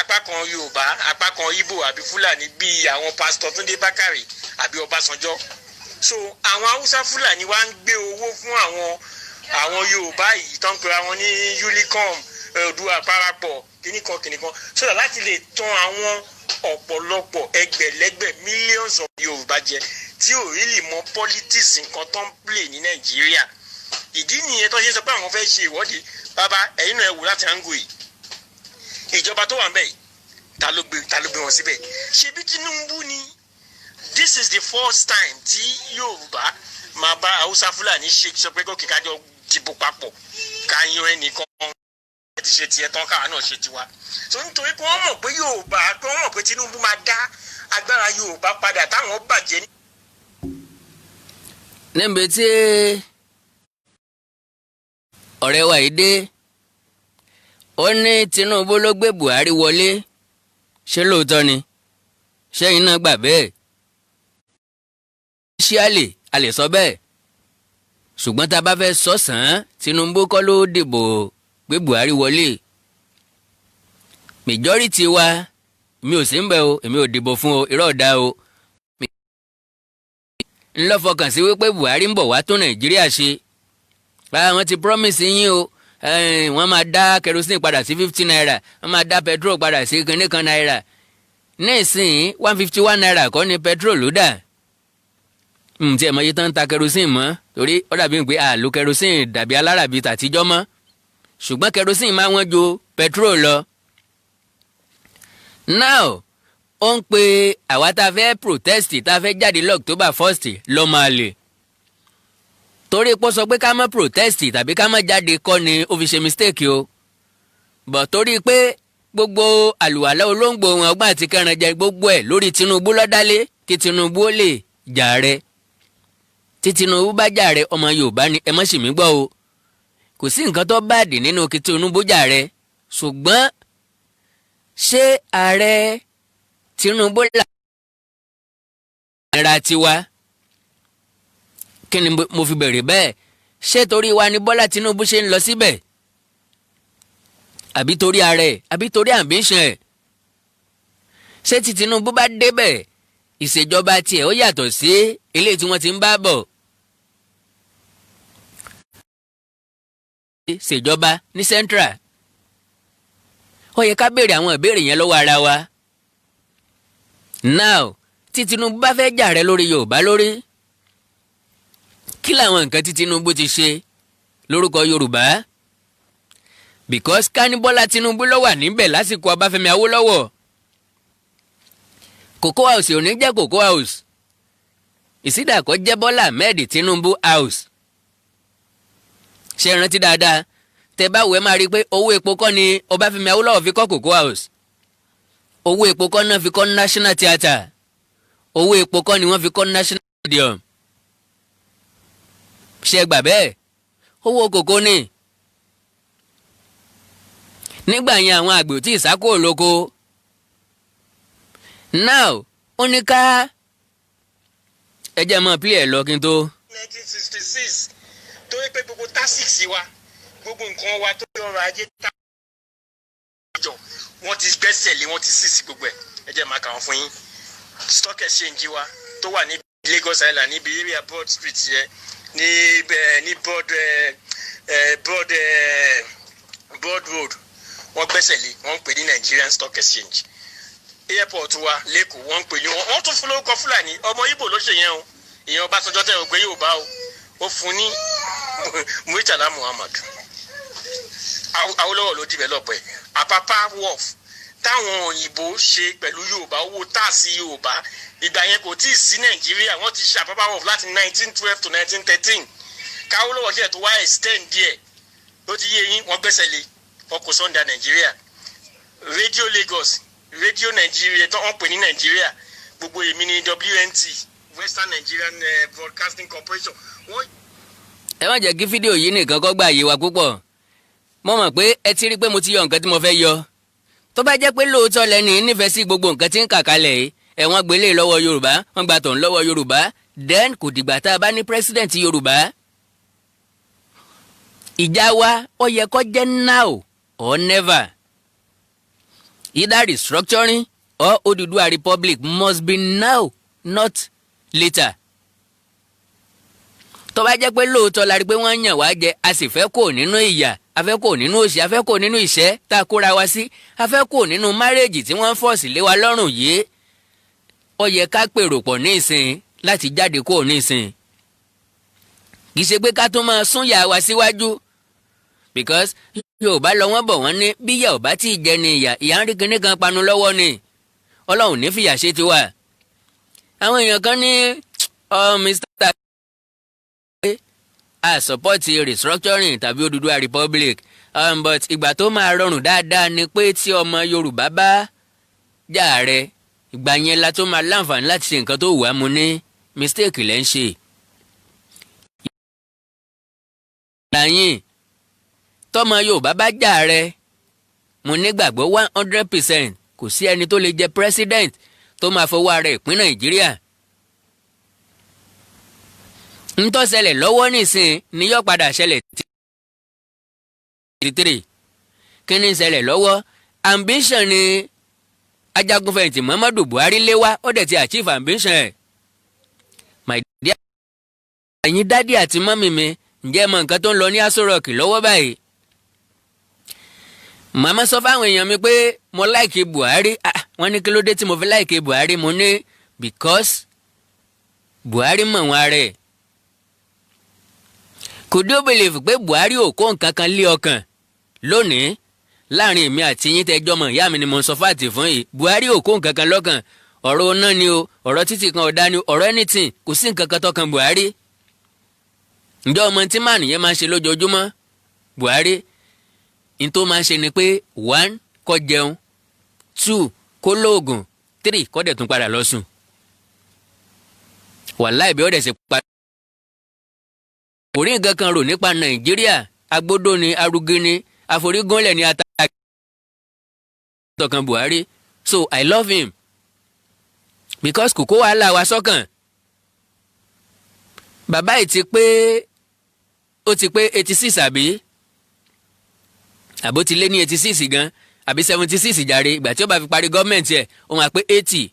apá kan Yorùbá, apá kan Ìgbò àbí Fúlàní, bíi àwọn Pásítọ̀ Túndé Bákàrè àbí Ọbásanjọ́. So àwọn Haúsá Fúlàní wá ń gbé owó fún àwọn Yorùbá yìí tó ń pera wọn ní Ulicom, Oòduà parapọ̀, kìnnìkan kìnnìkan, so that láti lè tan àwọn ọ̀pọ̀lọpọ̀ ẹgbẹ̀lẹ́gbẹ̀ millions of Yorùbá jẹ tí ò really mọ politics, nǹkan tó ń play ní Nàìjíríà. Ìdí nìyẹn tó ṣe ń sọ pé àwọn fẹ́ ṣe ìwọ́de. Bàbá, ẹ̀yin náà, ẹ wò láti angle yìí, ìjọba tó wà ń bẹ̀ yìí, ta ló gbé wọn síbẹ̀? Ṣebí Tinubu ni. This This is the first time tí Yorùbá máa bá Haúsá, Fúlàní ṣe sọ pé kókè kájọ dìbò papọ̀, ká yan ẹnìkan. Ẹ ti ṣe tiẹ̀ tán, káwa náà ṣe tiwa. So nítorí pé wọ́n mọ̀ pé Yorùbá, pé wọ́n mọ̀ pé Tinubu máa dá agbára Yorùbá padà táwọn bàjẹ́ ní. Níbi tí ọ̀rẹ́ wa yìí dé, ó ní Tinubu ló gbé Buhari wọlé. Ṣé lóòótọ́ ni? Ṣẹ́yìn náà gbà bẹ́ẹ̀? Ṣé a lè sọ bẹ́ẹ̀? Ṣùgbọ́n tá a bá fẹ́ sọ sàn án, Tinubu kọ́ ló dìbò gbé Buhari wọlé. Majority wa, mi ò sí ń bẹ̀ o, èmi ò dìbò fún o, irọ́ ọ̀dà o. Ńlọ fọkàn sí wípé Buhari ń bọ̀ wá tún Nàìjíríà ṣe. Wọ́n ti promise yín o, wọ́n máa dá kerosene padà sí ₦50, wọ́n máa dá petrol padà sí kinní kan náírà. Nísìnyí, ₦151 kọ́ ni petrol ló dà. Ǹtí ẹ̀ mọ iye tán ń ta kerosene mọ́, torí ó dàbí pé àlò kerosene dàbí alárabí tàtijọ́ mọ́, ṣùgbọ́n kerosene máa wọ́n ju petrol lọ. Now, ó ń pe àwa tá a fẹ́ protest, tá a fẹ́ jáde l'October 1st lọ́mọ àlè, torí pé ó sọ pé ká má protest tàbí ká má jáde kọ́ ni ó fi ṣe mistake o, bọ̀ torí pé gbogbo àlùwàlá olóńgbò wọn, ọgbọ́n àti kẹrànjẹ, gbogbo ẹ̀ lórí Tinubu lọ́dálé, kí Tinubu ó lè jàre. Tí Tinubu bá jàre, ọmọ Yorùbá ni, ẹ má ṣì mí gbọ́ o, kò sí nǹkan tó bad nínú kí Tinubu jàre, ṣùgbọ́n ṣé ààrẹ Tinubu là ra tiwa? Kí ni mo fi bẹ̀rẹ̀ bẹ́ẹ̀? Ṣé torí wa ni Bọ́lá Tinubu ṣe ń lọ síbẹ̀, àbí torí ara ẹ̀, àbí torí ambition ẹ̀? Ṣé tí Tinubu bá débẹ̀, ìṣèjọba tiẹ̀ ó yàtọ̀ sí eléyìí tí wọ́n ti ń bá bọ̀ ṣèjọba ní Central? Ó yẹ ká béèrè àwọn ìbéèrè yẹn lọ́wọ́ ara wa. Now, tí Tinubu bá fẹ́ jà rẹ lórí Yorùbá lórí, kí làwọn nǹkan tí Tinubu ti ṣe lórúkọ Yorùbá? Because ká ní Bọ́lá Tinubu ló wà níbẹ̀ lásìkò Ọbáfẹ́mi Awólọ́wọ̀, Cocoa House ò ní jẹ́ Cocoa House, ìsídàkọ́ jẹ́ Bọ́lá Ahmed Tinubu House. Ṣe rántí dáadáa, tẹ bá wẹ̀, máa rí i pé owó epo kọ́ ni Ọbáfẹ́mi Awólọ́wọ̀ fi kọ́ Cocoa House, owó epo kọ́ náà fi kọ́ National Theatre, owó epo kọ́ ni wọ́n fi kọ́ National Stadium. Ṣe gbà bẹ́ẹ̀? Owó kòkó ni. Nígbà yẹn, àwọn àgbẹ̀ ò tí ì sá kúrò lóko. Now, ó ní ká ẹ jẹ́ mọ́ pílẹ̀ lọ kí n tó. 1966, torí pé gbogbo taxes wa, gbogbo nǹkan wa tó yọ ọrọ̀ ajé tá jọ, wọ́n ti gbẹ́sẹ̀ lé, wọ́n ti seize gbogbo ẹ̀. Ẹ jẹ́ máa kà wọ́n fún yín. Stock exchange wa tó wà ní Lagos Island, níbi area Broad Street yẹn, ní ní Broad Road, wọ́n gbẹ́sẹ̀ lé, wọ́n ń pè ní Nigerian Stock Exchange. Airport wa l'Ékòó, wọ́n ń pè ní, wọ́n tún fún lórúkọ Fúlàní. Ọmọ Ìgbò ló ṣe yẹn o, ìyẹn Ọbásanjọ́ tẹ̀ ọ́ pé yóò bá o, ó fún ní Murtala Muhammad. Awólọ́wọ̀ ló develop ẹ̀. Àpápá Wharf táwọn òyìnbó ṣe pẹ̀lú Yorùbá, owó tax Yorùbá, ìgbà yẹn kò tíì sí Nàìjíríà. Wọ́n ti ṣe Àpápá Wharf láti 1912 to 1913, káwólọ́wọ̀ ṣe tó wá extend díẹ̀. Ló ti yé yín, wọ́n gbẹ́sẹ̀ lé ọkọ̀ sọ́ndà Nàìjíríà. Radio Lagos, Radio Nàìjíríà tó wọ́n pè ní Nàìjíríà, gbogbo èmi ní WNT, Western Nigerian Broadcasting Corporation. Wọ́n Ẹ má jẹ́ kí fídíò yìí nìkan kó gbà yé wa púpọ̀. Mo mọ̀ pé ẹ ti rí i pé mo ti yọ nǹkan tí mo fẹ́ yọ. Tó bá jẹ́ pé lóòótọ́ lẹ́ni nífẹ̀ẹ́ sí gbogbo nǹkan tí ń kà kalẹ̀ yìí, ẹ̀ wọ́n gbélé lọ́wọ́ Yorùbá, wọ́n gba tọ̀hún lọ́wọ́ Yorùbá, then kò dìgbà tá a bá ní president Yorùbá. Ìjà wa, ó yẹ kó jẹ́ now or never. Either restructuring or Oduduwa Republic must be now, not later. Tó bá jẹ́ pé lóòótọ́ la rí pé wọ́n yàn wá jẹ, a sì fẹ́ kó nínú ìyà, a fẹ́ kó nínú òṣì, a fẹ́ kó nínú ìṣẹ́ tá a kóra wa sí, a fẹ́ kó nínú marriage tí wọ́n ń force lé wa lọ́rùn yìí, ó yẹ ká pèrò pọ̀ ní ìsìn láti jáde kó ní ìsìn. Kì í ṣe pé ká tún máa sún yà wá síwájú, because Yorùbá lọ, wọ́n bọ̀, wọ́n ní bí ìyà ò bá tí ì jẹ ni ìyà, ìyà ń rí kinní kan panu lọ́wọ́ ni. Ọlọ́run ní fìyà ṣe tiwa. Àwọn èèyàn kan ní Mr. a support restructuring tàbí Odùduwà Republic, but ìgbà tó máa rọrùn dáadáa ni pé tí ọmọ Yorùbá bá jà rẹ, ìgbà yẹn la tó máa láǹfààní láti ṣe nǹkan tó wù á. Mu ní mistake lẹ́ ń ṣe. Ìlàyìn tọmọ Yorùbá bá jà rẹ, mo nígbàgbọ́ 100%, kò sí ẹni tó lè jẹ president tó máa fọwọ́ ara ìpín Nàìjíríà. Ń tó ṣẹlẹ̀ lọ́wọ́ nísìn ni yóò padà ṣẹlẹ̀ 3. Kí ni ń ṣẹlẹ̀ lọ́wọ́? Ambition ni ajagunfẹ̀yìntì Muhammadu Buhari lé wá, ó dẹ̀ ti achieve ambition ẹ̀. My dear, ẹ̀yin daddy àti mummy mi, ǹjẹ́ ẹ mọ nǹkan tó ń lọ ní Aso Rock lọ́wọ́ báyìí? Màmá sọ fáwọn èèyàn mi pé mo like Buhari. Ah, wọ́n ní kí ló dé tí mo fi like Buhari? Mo ní because Buhari mọ̀ wọn ara ẹ̀. Could you believe pé Buhari ò kó nǹkan kan lé ọkàn lónìí? Láàrin èmi àti yín tẹjọ́ mọ̀ ìyá mi ni mo ń sọ fáàtì fún yìí, Buhari ò kó nǹkan kan lọ́kàn. Ọ̀rọ̀ náà ni o, ọ̀rọ̀ títì kan ọ̀dá ni o, ọ̀rọ̀ anything, kò sí nǹkan kan tọkàn Buhari. Ǹjẹ́ ọmọ tí màá nìyẹn máa ń ṣe lójoojúmọ́? Buhari ní tó máa ń ṣe ni pé one, kó jẹun, two, kó lóògùn, three, kó dẹ̀ tún padà lọ sùn. Wàláì, bí ó dẹ̀ ṣe pa kò rí nǹkan kan rò nípa Nàìjíríà. Agbódó ni, arúgí ni, àforígúnlẹ̀ ni, ata tọkàn Buhari. So I love him because kò kó wàhálà wa sọ́kàn. Bàbá yìí ti pé, ó ti pé 86, àbí àbó ti lé ní 86 gan, àbí 76 jàre. Ìgbà tí ó bá fi parí gọ́ọ̀mẹ̀ntì ẹ̀, ó máa pé 80.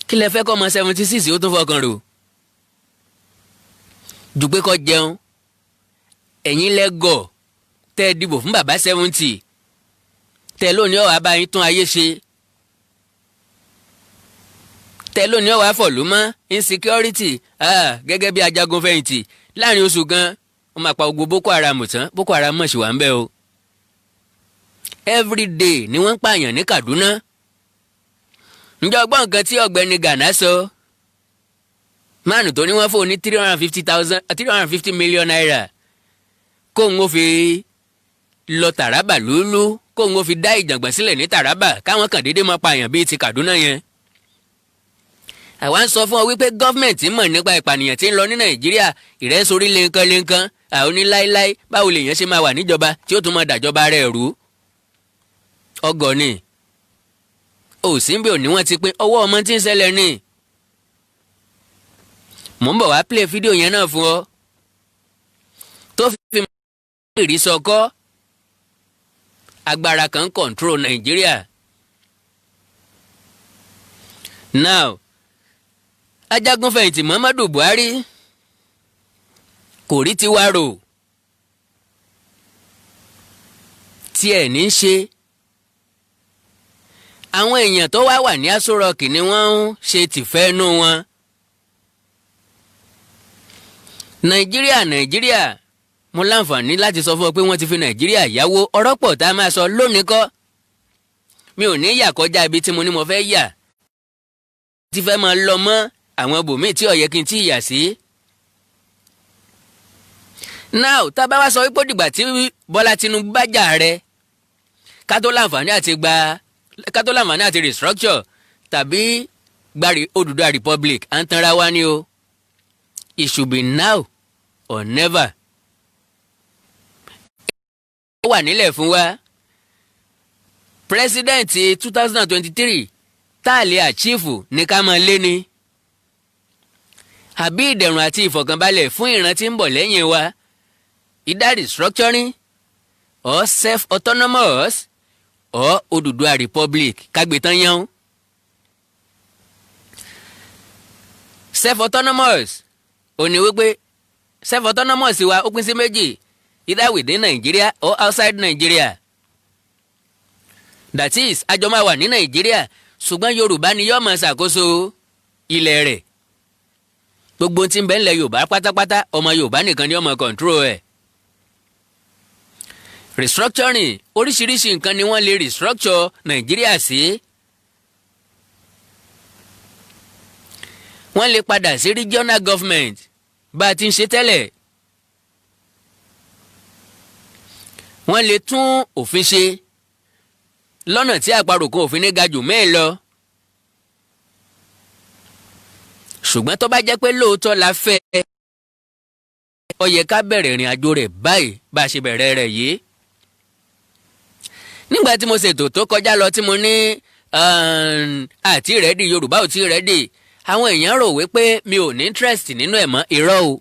Kí lẹ fẹ́ kọ́ ọmọ 76 ó tún fọkàn rò jù pé kó jẹun? Ẹ̀yin lẹ́gọ̀ tẹ́ ẹ dìbò fún bàbá 70, tẹ́ lónìí ọ̀wá bá yín tún ayé ṣe, tẹ́ lónìí ọ̀wá fọ̀lú mọ́ insecurity. Gẹ́gẹ́ bí ajagun fẹ̀yìntì, láàrin oṣù gan, wọ́n máa pa gbogbo Boko Haram tán. Boko Haram mọ̀ sí wà ń bẹ́ o. Every day ni wọ́n ń pààyàn ní Kaduna. Ǹjẹ́ ọgbọ́n nǹkan tí ọ̀gbẹ́ni Gana sọ? Máàlù tó ní wọ́n fóun ní 350,000, ₦350 million, kóun ó fi lọ Taraba lúlú, kóun ó fi dá ìjàngbọ̀n sílẹ̀ ní Taraba, káwọn kàn déédéé máa pààyàn bíi ti Kaduna yẹn. Àwa ń sọ fún ọ wípé gọ́fìmẹ̀ntì mọ̀ nípa ìpànìyàn tí ń lọ ní Nàìjíríà. Ìrẹ́sórí lẹ́ńkán lẹ́ńkán àwọn oníláíláí, báwo lèèyàn ṣe máa wà níjọba tí ó tún máa dàjọba rẹ̀ rú? Ọgọ́ ni òsínbí òní wọ́n ti pín ọwọ́ ọmọ tí ń ṣẹlẹ̀ ní. Mò ń bọ̀ wá play fídíò yẹn náà fún ọ tó fi ìrísọkọ́ agbára kan control Nàìjíríà. Now, ajagunfẹ̀yìntì Muhammadu Buhari kò rí tiwa rò, tiẹ̀ ní í ṣe. Àwọn èèyàn tó wá wà ní Aso Rock ni wọ́n ń ṣe tìfẹ́nú wọn. Nàìjíríà, Nàìjíríà, mo láǹfààní láti sọ fún ọ pé wọ́n ti fi Nàìjíríà yáwó. Ọ̀rọ̀ pọ̀ tá a máa sọ lónìí kọ́. Mi ò ní yà kọjá ibi tí mo ní mo fẹ́ yà, ti fẹ́ máa lọ mọ́ àwọn ibòmíì tí ó yẹ kí n tí ì yà sí. Now, tá a bá wá sọ wípé dìgbà tí Bọ́lá Tinubu bá jà rẹ ká tó láǹfààní àti gba, ká tó láǹfààní àti restructure tàbí gba Odùduwà Republic, à ń tanra wá ní o. It should be now or never. Ó wà nílẹ̀ fún wa, president 2023 tá a lè achieve ní ká máa lé ní àbí ìdẹ̀rùn àti ìfọ̀kànbalẹ̀ fún ìran tí ń bọ̀ lẹ́yìn wa, either restructuring or self-autonomous or Odùduwà Republic, kágbé tán yán. Self-autonomous ò ní wípé self-autonomous wa ó pín sí méjì, either within Nigeria or outside Nigeria. That is, àjọ máa wà ní Nàìjíríà, ṣùgbọ́n Yorùbá ni yóò máa ṣàkóso ilẹ̀ rẹ̀. Gbogbo tí ń bẹ ńlẹ̀ Yorùbá pátápátá, ọmọ Yorùbá nìkan ni ó máa control ẹ̀. Restructuring, oríṣiríṣi nǹkan ni wọ́n lè restructure Nàìjíríà sí. Wọ́n lè padà sí regional government bá a ti ń ṣe tẹ́lẹ̀. Wọ́n lè tún òfin ṣe lọ́nà tí àparò kan òfin ní ga jù mẹ́ẹ̀ lọ. Ṣùgbọ́n tó bá jẹ́ pé lóòótọ́ la fẹ́, ó yẹ ká bẹ̀rẹ̀ ìrìn àjò rẹ̀ báyìí bá a ṣe bẹ̀rẹ̀ rẹ̀ yìí. Nígbà tí mo ṣètò tó kọjá lọ tí mo ní àti ready, Yorùbá ò tí ready, àwọn èèyàn rò wípé mi ò ní interest nínú ẹ̀ mọ́. Irọ́ o.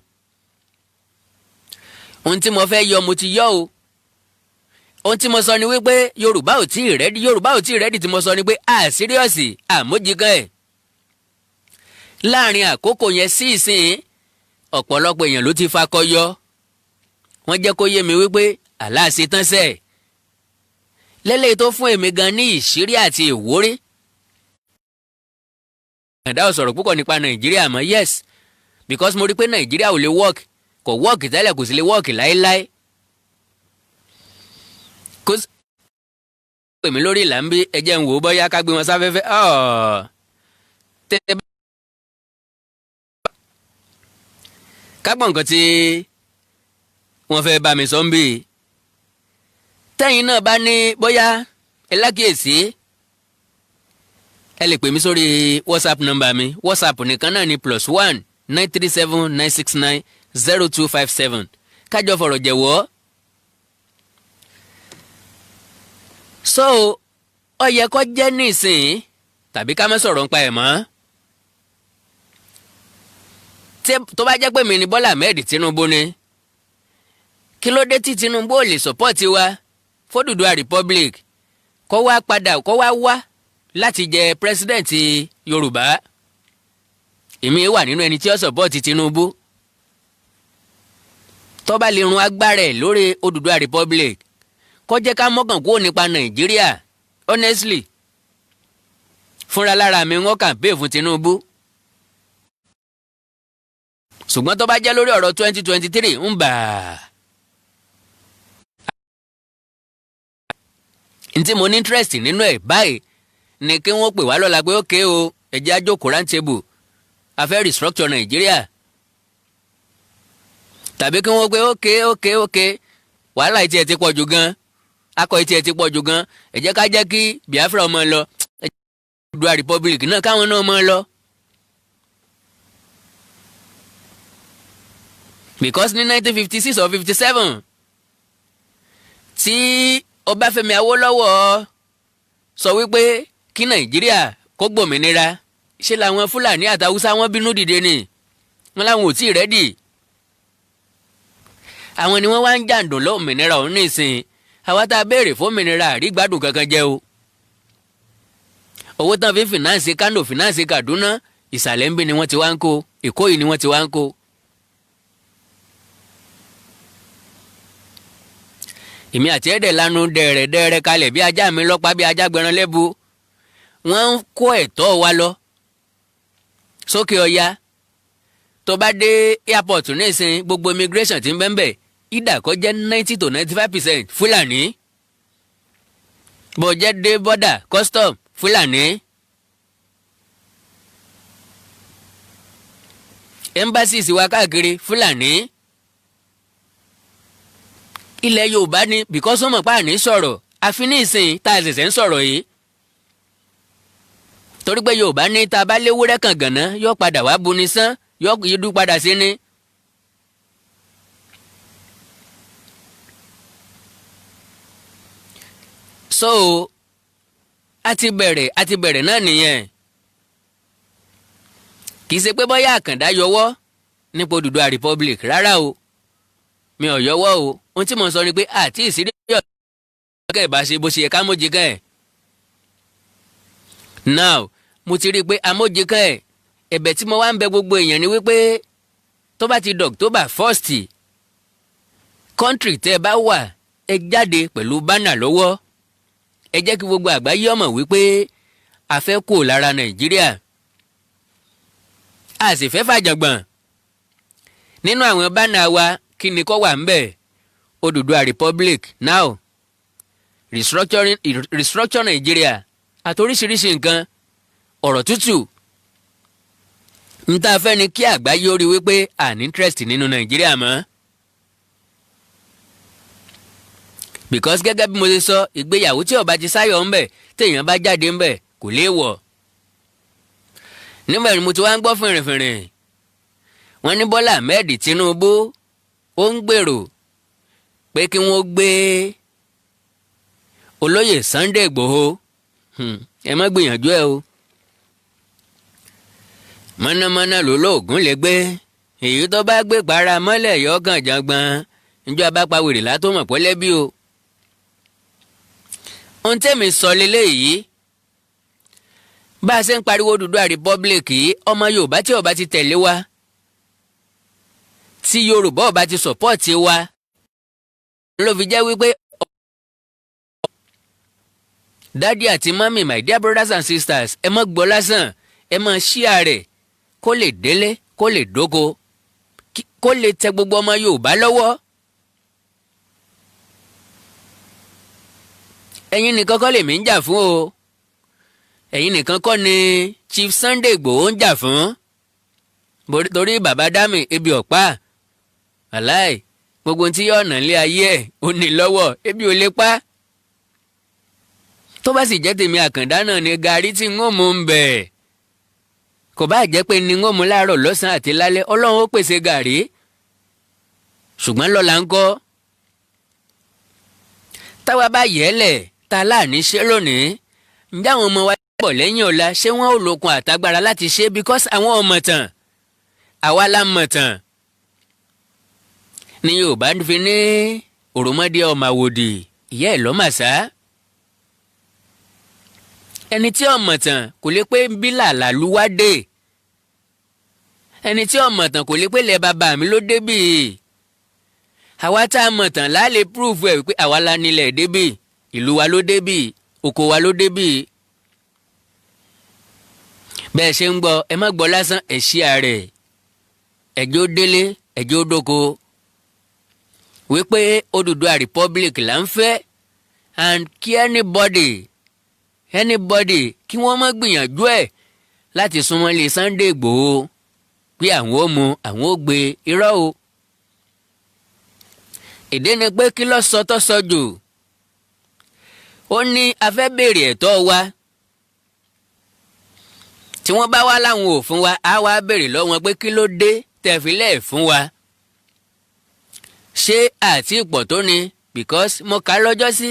Ohun tí mo fẹ́ yọ, mo ti yọ o. Ohun tí mo sọ ni wípé Yorùbá ò tí ready. Yorùbá ò tí ready tí mo sọ ni pé a serious àmójìkan ẹ̀. Láàrin àkókò yẹn sí ìsìn, ọ̀pọ̀lọpọ̀ èèyàn ló ti fakọyọ. Wọ́n jẹ́ kó yé mi wípé aláàṣẹ tán sẹ́ẹ̀ lẹ́lẹ́yìí tó fún èmi gan ní ìṣírí àti ìwúrí. Ẹ̀dá ò sọ̀rọ̀ púpọ̀ nípa Nàìjíríà mọ́. Yes, because mo rí pé Nàìjíríà ò lè work. Kò work tẹ́lẹ̀, kò sì lè work láéláé. Kò sí pè mí lórí ìlà ń bí. Ẹ jẹ́ ń wò ó bóyá ká gbé wọn sáfẹ́fẹ́ tẹ́ ká gbọ́ nǹkan tí wọ́n fẹ́ bá mi sọ ń bí. Tẹ́yìn náà bá ní bóyá ẹ lákìyèsí, ẹ lè pè mí sórí WhatsApp number mi. WhatsApp nìkan náà ní +1 937 969 0257. Kájọ fọ̀rọ̀ jẹ̀wọ́. So ó yẹ kó jẹ́ nísìnyí tàbí ká má sọ̀rọ̀ nípa ẹ̀ mọ́. Tó bá jẹ́ pé mi ni Bọ́lá Ahmed Tinubu ni, kí ló dé tí Tinubu ò lè support wa f'Odùduwà Republic, kó wá padà, kó wá wá láti jẹ president Yorùbá? Èmi wà nínú ẹni tí ó support Tinubu tó bá lè run agbára ẹ̀ lórí Odùduwà Republic, kó jẹ́ ká mọ́kàn kúrò nípa Nàìjíríà. Honestly, fúnra lára mi, wọ́n campaign fún Tinubu. Ṣùgbọ́n tó bá jẹ́ lórí ọ̀rọ̀ 2023 ń bà á, ntí mo ní interest nínú ẹ̀ báyìí ni kí wọ́n pè wá lọ́la pé ókè o, ẹ jẹ́ á jókòó round table, a fẹ́ restructure Nàìjíríà, tàbí kí wọ́n pé ókè, wàhálà ìtì ẹ̀ ti pọ̀ jù gan, akọ ìtì ẹ̀ ti pọ̀ jù gan, ẹ jẹ́ ká jẹ́ kí Biafra ọmọ lọ, ẹ jẹ́ Oòduà Republic náà káwọn náà mọ́ lọ. Because ní 1956 or 57 tí Ọbáfẹ́mi Awólọ́wọ̀ sọ wípé kí Nàìjíríà kó gbòmìnira, ṣé làwọn Fúlàní àtàwùsá wọn bínú dìde ni. Wọn làwọn ò tí ì ready. Àwọn ni wọ́n wá ń jàǹdùn lómìnira ọ̀hún nísìn. Àwa tá a béèrè fómìnira àrígbádùn kankan jẹ́ o. Owó tán fi finance Kano, finance Kaduna, ìsàlẹ̀ ń bí ni wọ́n ti wá ń kó, Èkó yìí ni wọ́n ti wá ń kó. Èmi àti ẹ̀dẹ̀ lanu dẹ̀rẹ̀ dẹ̀rẹ̀ kalẹ̀ bí ajá mi lọ́pàá, bí ajá gbẹran lẹ́bu. Wọ́n ń kó ẹ̀tọ́ wa lọ sókè ọya. Tó bá dé airport nísìn, gbogbo immigration ti ń bẹ́ẹ̀ bẹ́ẹ̀, ìdá kó jẹ́ 90 to 95% Fúlàní. Bó jẹ́ dé border custom, Fúlàní. Embassies wa káàkiri, Fúlàní. Ilẹ̀ Yorùbá ni, because wọ́n mọ̀ pa àní sọ̀rọ̀ àfi ní ìsìn tá a ṣẹ̀ṣẹ̀ ń sọ̀rọ̀ yìí, torí pé Yorùbá ní tá a bá léwúrẹ́ kan gànà, yóò padà wá buni sán, yóò yídú padà sí ni. So a ti bẹ̀rẹ̀ náà nìyẹn. Kì í ṣe pé bóyá Àkàndá yọwọ́ nípa Odùduwà Republic rárá o, mi ò yọwọ́ o. Ohun tí mo sọ ni pé àti ìsírí ọ̀gá ìbá ṣe bó ṣe yẹ ká mójì kan ẹ̀. Now mo ti rí i pé amójì kan ẹ̀. Ẹ̀bẹ̀ tí mo wá ń bẹ gbogbo èèyàn ni wípé tó bá ti October 1st, country tẹ́ ẹ bá wà, ẹ jáde pẹ̀lú banner lọ́wọ́. Ẹ jẹ́ kí gbogbo àgbáyé ọmọ wípé a fẹ́ kó lára Nàìjíríà, a sì fẹ́ fàjàngbọ̀n. Nínú àwọn banner wa, kí ni kó wà ń bẹ̀? Odùduwà Republic now, restructuring, restructure Nàìjíríà, àti oríṣiríṣi nǹkan, ọ̀rọ̀ tútù. N tá a fẹ́ ni kí àgbáyé ó rí wípé à ní interest nínú Nàìjíríà mọ́. Because gẹ́gẹ́ bí mo ṣe sọ, ìgbéyàwó tí ó bá ti sáyọ̀ ńbẹ̀, téèyàn bá jáde ńbẹ̀, kò léèwọ̀. Nígbà tí mo ti wá ń gbọ́ fìrìfìrì, wọ́n ní Bọ́lá Ahmed Tinubu ó ń gbèrò pé kí wọ́n gbé olóyè Sunday Igboho. Ẹ má gbìyànjú ẹ o. Mọ̀nàmọ́ná ló lóògùn lè gbé, èyí tó bá gbé para mọ́lẹ̀ yọ kàn jàngbọ̀n. Njọ́ abápawèrè látó mọ̀ pọ́lẹ́bí o. Ohun tẹ́mi sọ leléyìí, bá a ṣe ń pariwo Odùduwà Republic yìí, ọmọ Yorùbá tí ó bá ti tẹ̀lé wa, tí Yorùbá ó bá ti support wa, ló fi jẹ́ wípé daddy àti mummy, my dear brothers and sisters, ẹ má gbọ́ lásán, ẹ má share rẹ̀ kó lè délé, kó lè dóko, kó lè tẹ gbogbo ọmọ Yorùbá lọ́wọ́. Ẹ̀yin nìkan kọ́ lèmi ń jà fún o, ẹ̀yin nìkan kọ́ ni Chief Sunday Igboho ń jà fún, torí bàbá dami ebi ọ̀pá aláì gbogbo tí yóò nà lé ayé ẹ̀ ó ní lọ́wọ́, ebi ò lè pa. Tó bá sì jẹ́ tèmi àkàndá náà ni gàrí tí ń ó mú ń bẹ̀, kò bá jẹ́ pé ní ń ó mú láàárọ̀, lọ́sàn-án àti lálẹ́, Ọlọ́run ó pèsè gàrí. Ṣùgbọ́n lọ́la ń kọ́, táwa bá yẹ̀ ẹ́ lẹ̀ ta láàní ṣe lónìí, ǹjẹ́ àwọn ọmọ wa bọ̀ lẹ́yìn ọ̀la, ṣé wọ́n ò lókun àtagbára láti ṣe? Because àwọn ọmọ tàn, àwa la mọ̀ tàn. Ní Yorùbá fi ní òròmọdé ọmọ àwòdì, ìyá ẹ̀ lọ́màṣá. Ẹni tí ọmọ tàn kò lè pé bí làlàlú wá dé. Ẹni tí ọmọ tàn kò lè pé lẹ bàbá mi ló débì. Àwa tá a mọ̀ tàn láà proof ẹ̀ wípé àwa la nílẹ̀ débì, ìlú wa ló débì, oko wa ló débì. Bẹ́ẹ̀ ṣe ń gbọ́, ẹ má gbọ́ lásán, ẹ̀ ṣí ààrẹ, ẹ̀jọ́ délé, ẹ̀jọ́ dóko, wípé Odùduwà Republic là ń fẹ́, and kí anybody kí wọ́n má gbìyànjú ẹ̀ láti súnmọ́ lé Sunday Igboho pé àwọn ó mu, àwọn ó gbé, irọ́ o. Ìdí ni pé kí ló sọ tó sọ jù? Ó ní a fẹ́ béèrè ẹ̀tọ́ wa, tí wọ́n bá wá láwọn ò fún wa, á wá béèrè lọ́wọ́ wọn pé kí ló dé tẹ̀fílẹ̀ fún wa? Ṣé àti ìpọ̀ tó ni? Because mo kà á lọ́jọ́ sí,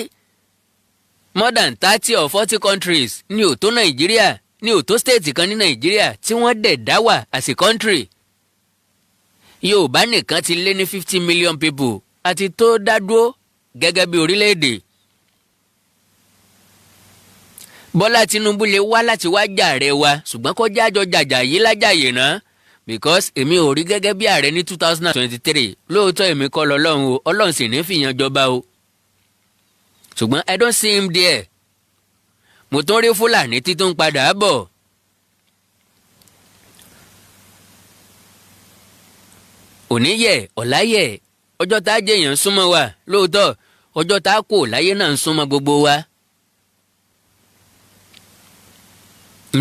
more than 30 or 40 countries ní ò tó Nàìjíríà, ní ò tó state kan ní Nàìjíríà tí wọ́n dẹ̀ dá wà as a country. Yorùbá nìkan ti lé ní 50 million people àti tó dá dúró gẹ́gẹ́ bí orílẹ̀-èdè. Bọ́lá Tinubu lè wá láti wá jàre wa, ṣùgbọ́n kó jájọ jàjà yìí lájàyè náà, because èmi ò rí gẹ́gẹ́ bí ààrẹ ní 2023. Lóòótọ́, èmi kọ́ lọ́lọ́run o, Ọlọ́run sì ní fìyàn jọba o, ṣùgbọ́n I don't see him there. Mo tún rí Fúlàní títún padà bọ̀. Òní yẹ, ọ̀la yẹ, ọjọ́ tá a jẹ̀yàn ń súnmọ́ wa lóòótọ́, ọjọ́ tá a kò láyé náà ń súnmọ́ gbogbo wa.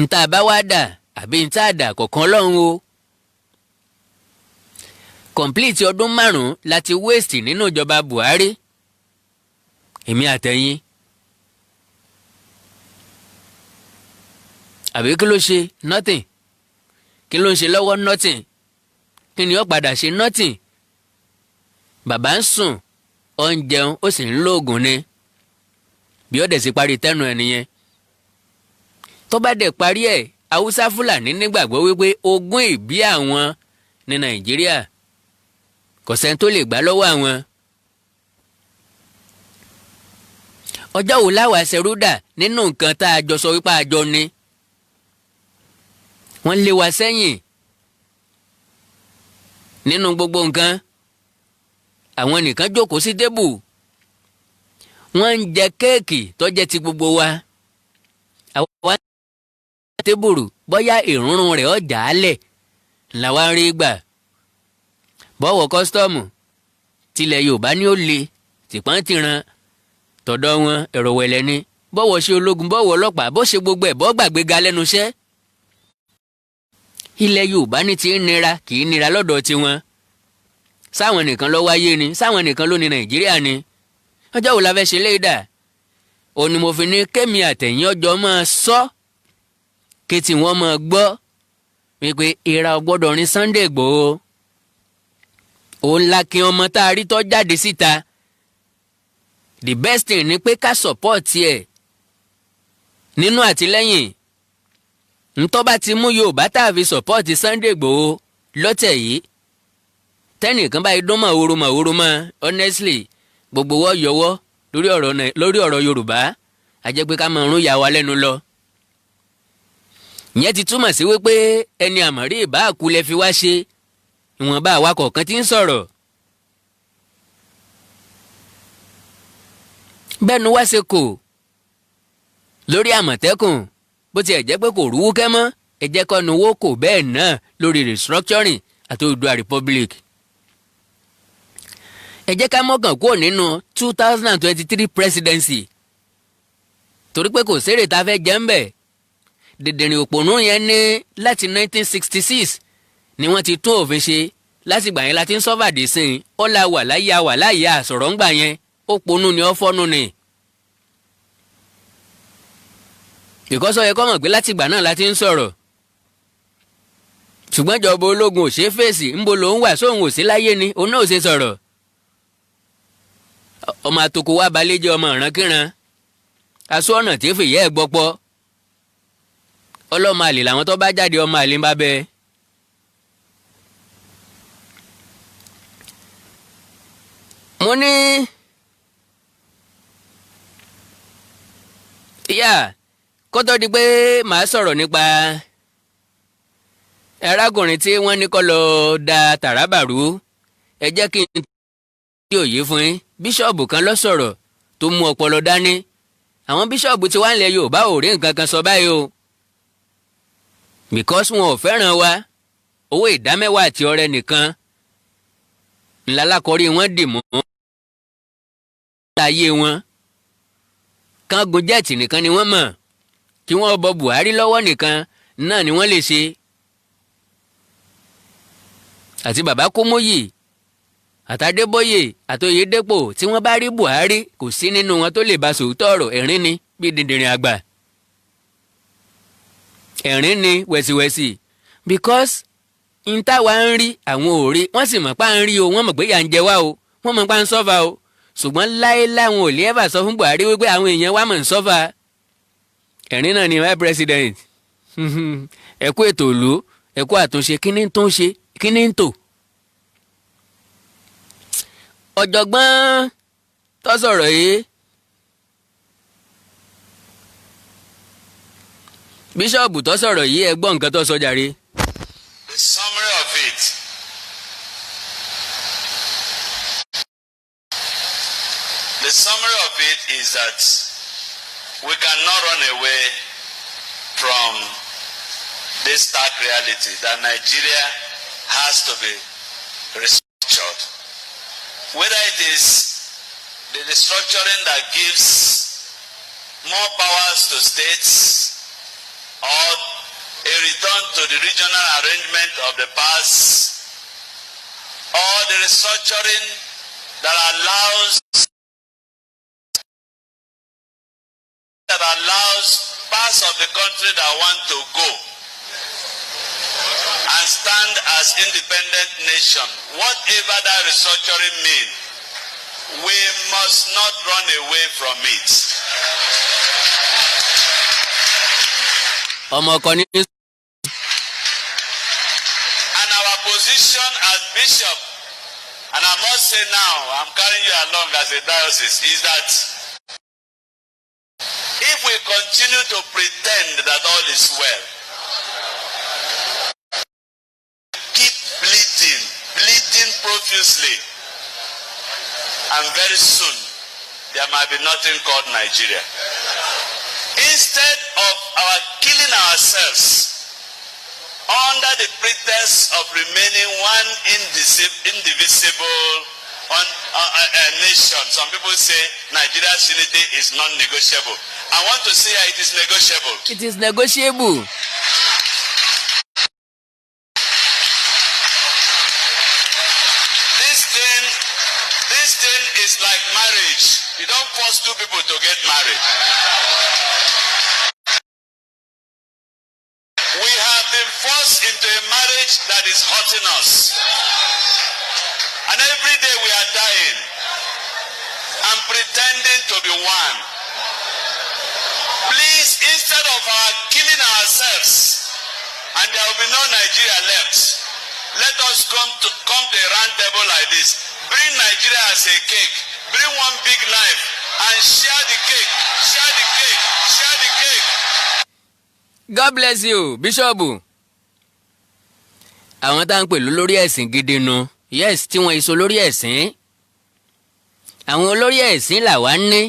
Ntá bá wá dà àbí ntá dà kọ̀ọ̀kan lọ́hùn o. Complete ọdún 5 láti waste nínú ìjọba Buhari, èmi àtẹ̀yìn. Àbí kí ló ṣe? Nothing. Kí ló ń ṣe lọ́wọ́? Nothing. Kí ni ó padà ṣe? Nothing. Bàbá ń sùn, ó ń jẹun, ó sì ń lóògùn ni. Bí ó dẹ̀ sì parí tẹ́nu ẹ̀ nìyẹn. Tó bá dẹ̀ parí ẹ̀, Haúsá Fúlàní nígbàgbọ́ wípé ogún ìbí àwọn ní Nàìjíríà, kò sẹ́ni tó lè gbà lọ́wọ́ àwọn. Ọjọ́ wo láwa ṣerú dà nínú nǹkan tá a jọ sọ wípé a jọ ní? Wọ́n lé wa sẹ́yìn nínú gbogbo nǹkan. Àwọn nìkan jókòó sí tébù, wọ́n ń jẹ kéèkì tó jẹ́ ti gbogbo wa. Àwa tébùrù bóyá ìrúnrún rẹ̀ ọjà á lẹ̀ làwa ń rí gbà. Bọ́wọ̀ kọ́sítọ́ọ̀mù tilẹ̀ Yorùbá ní ó le tìpọ́n tìran, tọ̀dọ̀ wọn ẹ̀rọ wẹ̀lẹ̀ ni. Bọ́wọ̀ ṣe ológun, bọ́wọ̀ ọlọ́pàá, bó ṣe gbogbo ẹ̀ bọ́ gbàgbé ga lẹ́nu iṣẹ́. Ilẹ̀ Yorùbá ní ti ń nira, kì í nira lọ́dọ̀ tiwọn. Sáwọn nìkan ló wáyé ni? Sáwọn nìkan ló ní Nàìjíríà ni? Ọjọ́ wo la fẹ́ ṣe léèdà? Òun ni mo fi ní kémi àtẹ̀yìn ọjọ́ máa sọ kétí wọ́n máa gbọ́ wípé ìra ò gbọ́dọ̀ rin Sunday Igboho. Òun la kí ọmọ tá a rí tọ́ jáde síta. The best thing ni pé ká support ẹ̀ nínú àtìlẹ́yìn. Ntọ́ bá ti mú Yorùbá tá a fi support Sunday Igboho lọ́tẹ̀ yìí, tẹ́nìkan báyìí dún màwòrò màwòrò mọ́, honestly, gbogbo wọ́ yọwọ́ lórí ọ̀rọ̀ Yorùbá, a jẹ́ pé ká máa rún ìyá wa lẹ́nu lọ. Ìyẹn ti túmọ̀ sí wípé ẹni àmọ̀rí ìbá àkúlẹ̀ fi wá ṣe ìwọ̀nba àwa kọ̀ọ̀kan tí ń sọ̀rọ̀. Bẹ́ẹ̀nu wá ṣe kò lórí Àmọ̀tẹ́kùn, bó tiẹ̀ jẹ́ pé kò rúwú kẹ́ mọ́, ẹ jẹ́ kọ́nu owó kò bẹ́ẹ̀ náà lórí restructuring àti Oòduà Republic. Ẹ jẹ́ ká mọ́kàn kúrò nínú 2023 presidency, torí pé kò sérè tá a fẹ́ jẹ́ ń bẹ̀. Dìndìnrín òpònú yẹn ní láti 1966 ni wọ́n ti tún òfin ṣe. Látìgbà yẹn la ti ń sọ́fà dé sí i. Ó la wà láyé, a wà láyé, àsọ̀rọ̀ ńgbà yẹn. Ó ponú ni, ó fọ́nú ni. Ìkọ́sọ́ yẹ kọ́ mọ̀ pé látìgbà náà la ti ń sọ̀rọ̀, ṣùgbọ́n ìjọba ológun ò ṣeé fèsì. Ńbo ló ń wà? Sóhun ò sí láyé ni? Òun náà ò ṣe sọ̀rọ̀. Ọmọ àtòkò wa balẹ̀ jẹ́ ọmọ ìrankíran aṣọ ọ̀nà tí fìyẹ́ ẹ̀ gbọ́pọ́. Ọlọ́mọ àlè làwọn tó bá jáde, ọmọ àlè ń bá bẹ́ẹ̀. Mo ní yà kó tó di pé màá sọ̀rọ̀ nípa arákùnrin tí wọ́n ní kó lọ da Tàràbà rú, ẹ jẹ́ kí n tí òye fún yín. Bíṣọ̀bù kan ló sọ̀rọ̀ tó mú ọpọlọ dání. Àwọn bíṣọ̀bù tí wà nílẹ̀ Yorùbá ò rí nǹkan kan sọ báyìí o, because wọn ò fẹ́ràn wa. Owó ìdámẹ́wàá àti ọrẹ nìkan ńlá lákọrí wọn dì mọ́ ayé wọn. Kángun jet nìkan ni wọ́n mọ̀, kí wọ́n bọ Buhari lọ́wọ́ nìkan náà ni wọ́n lè ṣe. Àti bàbá Kúmúyì àtàdébóyè àtòyédépò, tí wọ́n bá rí Buhari, kò sí nínú wọn tó lè bá sòótọ́ ọ̀rọ̀. Ẹ̀rín ni bí dìndìnrín àgbà, ẹ̀rín ni wẹ̀sìwẹ̀sì, because n táwa ń rí, àwọn ò rí. Wọ́n sì mọ̀ pá ń rí o, wọ́n mọ̀ pé yà ń jẹ wá o, wọ́n mọ̀ pá ń suffer o, ṣùgbọ́n láéláé wọn ò lè ever sọ fún Buhari wípé àwọn èèyàn wa mọ̀ ń suffer. Ẹ̀rín náà ni. My president, ẹ kú ètò ìlú, ẹ kú àtúnṣe. Kíní tó ń ṣe? Kíní ń tò? Ọ̀jọ̀gbọ́n tó sọ̀rọ̀ yìí, bíṣọ̀bù tó sọ̀rọ̀ yìí, ẹ gbọ́ nǹkan tó sọ jàre. The summary of it The summary of it is that we cannot run away from this stark reality that Nigeria has to be restructured. Whether it is the restructuring that gives more powers to states or a return to the regional arrangement of the past or the restructuring that allows parts of the country that want to go and stand as independent nation, whatever that restructuring means, we must not run away from it. Ọmọ ọkọ ní. And our position as bishop, and I must say now, I'm carrying you along as a diocese, is that if we continue to pretend that all is well, keep bleeding, bleeding profusely, and very soon there might be nothing called Nigeria. Instead of our killing ourselves under the pretext of remaining one indivisible nation. Some people say Nigeria's unity is non-negotiable. I want to say it is negotiable. It is negotiable. like marriage. You don't force two people to get married. We have been forced into a marriage that is hurting us. And every day we are dying and pretending to be one. Please, instead of our killing ourselves, and there will be no Nigeria left, let us come to a round table like this. Bring Nigeria as a cake. Bring one big knife and share the cake. Share the cake. Share the cake. God bless you, bíṣọ́ọ̀bù. Àwọn tá à ń pè lólórí ẹ̀sìn gidi nu, yes, tí wọ́n èso lórí ẹ̀sìn. Àwọn olórí ẹ̀sìn làwa ń ní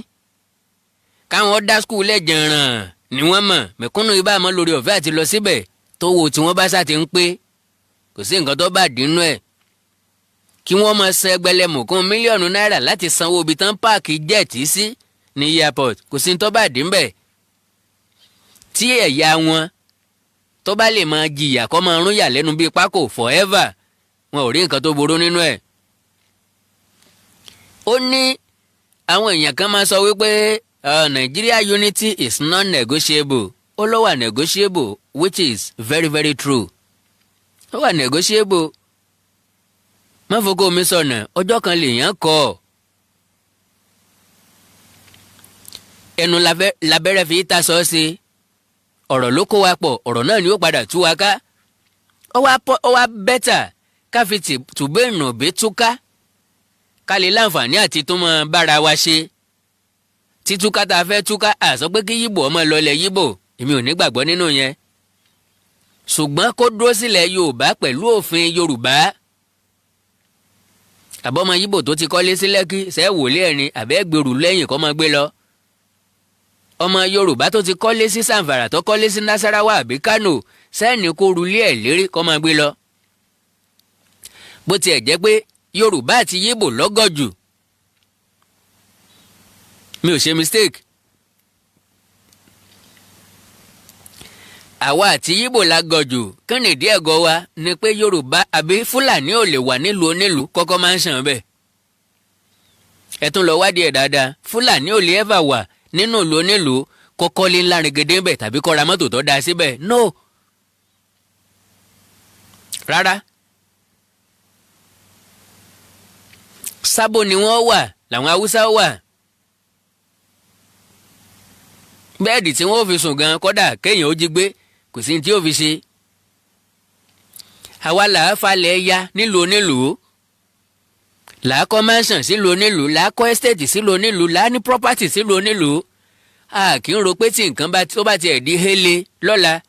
káwọn dá school lẹ́jẹ̀ràn ni wọ́n mọ̀. Mẹ̀kúnnù ibà mọ́ lórí ọ̀fẹ́ àti lọ síbẹ̀ tó wo tí wọ́n bá sá ti ń pé kò sí nǹkan tó bá dínú ẹ̀ kí wọ́n máa san ẹgbẹ̀lẹ́mùkún mílíọ̀nù náírà láti sanwó ibi tán park jet sí ní airport. Kò sí tó bá dín bẹ́ẹ̀ tí ẹ̀yà wọn tó bá lè máa jìyà kó máa rún yà lẹ́nu bíi pákó forever, wọn ò rí nǹkan tó burú nínú ẹ̀. Ó ní àwọn èèyàn kan máa sọ wípé Nigeria unity is non-negotiable. Ó ló wà negotiable, which is very, very true. Ó wà negotiable. Má fokó mi sọnà, ọjọ́ kan lèèyàn kọ́ ọ. Ẹnu labẹ́rẹ́ fi ta sọ sí. Ọ̀rọ̀ ló kó wa pọ̀, ọ̀rọ̀ náà ni ó padà tú wa ká. Ó wá better ká fi tùbẹ́ẹ̀nù bí túká, ká lè láǹfààní àti tún mọ bára wa ṣe. Títúká tá a fẹ́ túká, àsọ pé kí Yíbò ọmọ lọlẹ̀ Yíbò, èmi ò ní gbàgbọ́ nínú yẹn, ṣùgbọ́n kó dúró sílẹ̀ Yorùbá pẹ̀lú òfin Yorùbá. Àbọ̀mọ Yíbò tó ti kọ́lé sí Lẹ́kí ṣẹ́ wòlé ẹ̀rin àbẹ́ gbèrú lẹ́yìn kọ́ máa gbé lọ. Ọmọ Yorùbá tó ti kọ́lé sí Sàǹfàrà, tó kọ́lé sí Nasarawa àbí Kánò, sẹ́ẹ̀nì kó rulé ẹ̀ lérí kọ́ máa gbé lọ. Bó tiẹ̀ jẹ́ pé Yorùbá àti Yíbò lọ́gọ̀jù, mi ò ṣe mistake. Àwa àti Yíbò la gọ̀jù. Kí nìdí ẹ̀gọ́ wa ni pé Yorùbá àbí Fúlàní ò lè wà nílùú onílùú kọ́kọ́ máa ń ṣàn bẹ́ẹ̀. Ẹ tún lọ wádìí ẹ̀ dáadáa. Fúlàní ò lè ever wà nínú ìlú onílùú kọ́kọ́ lé ńlá rìngìdì ń bẹ̀ tàbí kó ra mọ́tò tó dáa síbẹ̀. No, rárá. Sábò ni wọ́n wà, làwọn Haúsá wà. Bẹ́ẹ̀dì tí wọ́n fi sùn gan, kọ́dà kéèyàn ó jí gbé, kò sí ní tí ó fi ṣe. Àwa là á falẹ̀ ya nílùú onílùú, là á kọ́ mansion sílùú onílùú, là á kọ́ estate sílùú onílùú, là á ní property sílùú onílùú. A kì í ro pé tí nǹkan tó bá tiẹ̀ di héle lọ́la,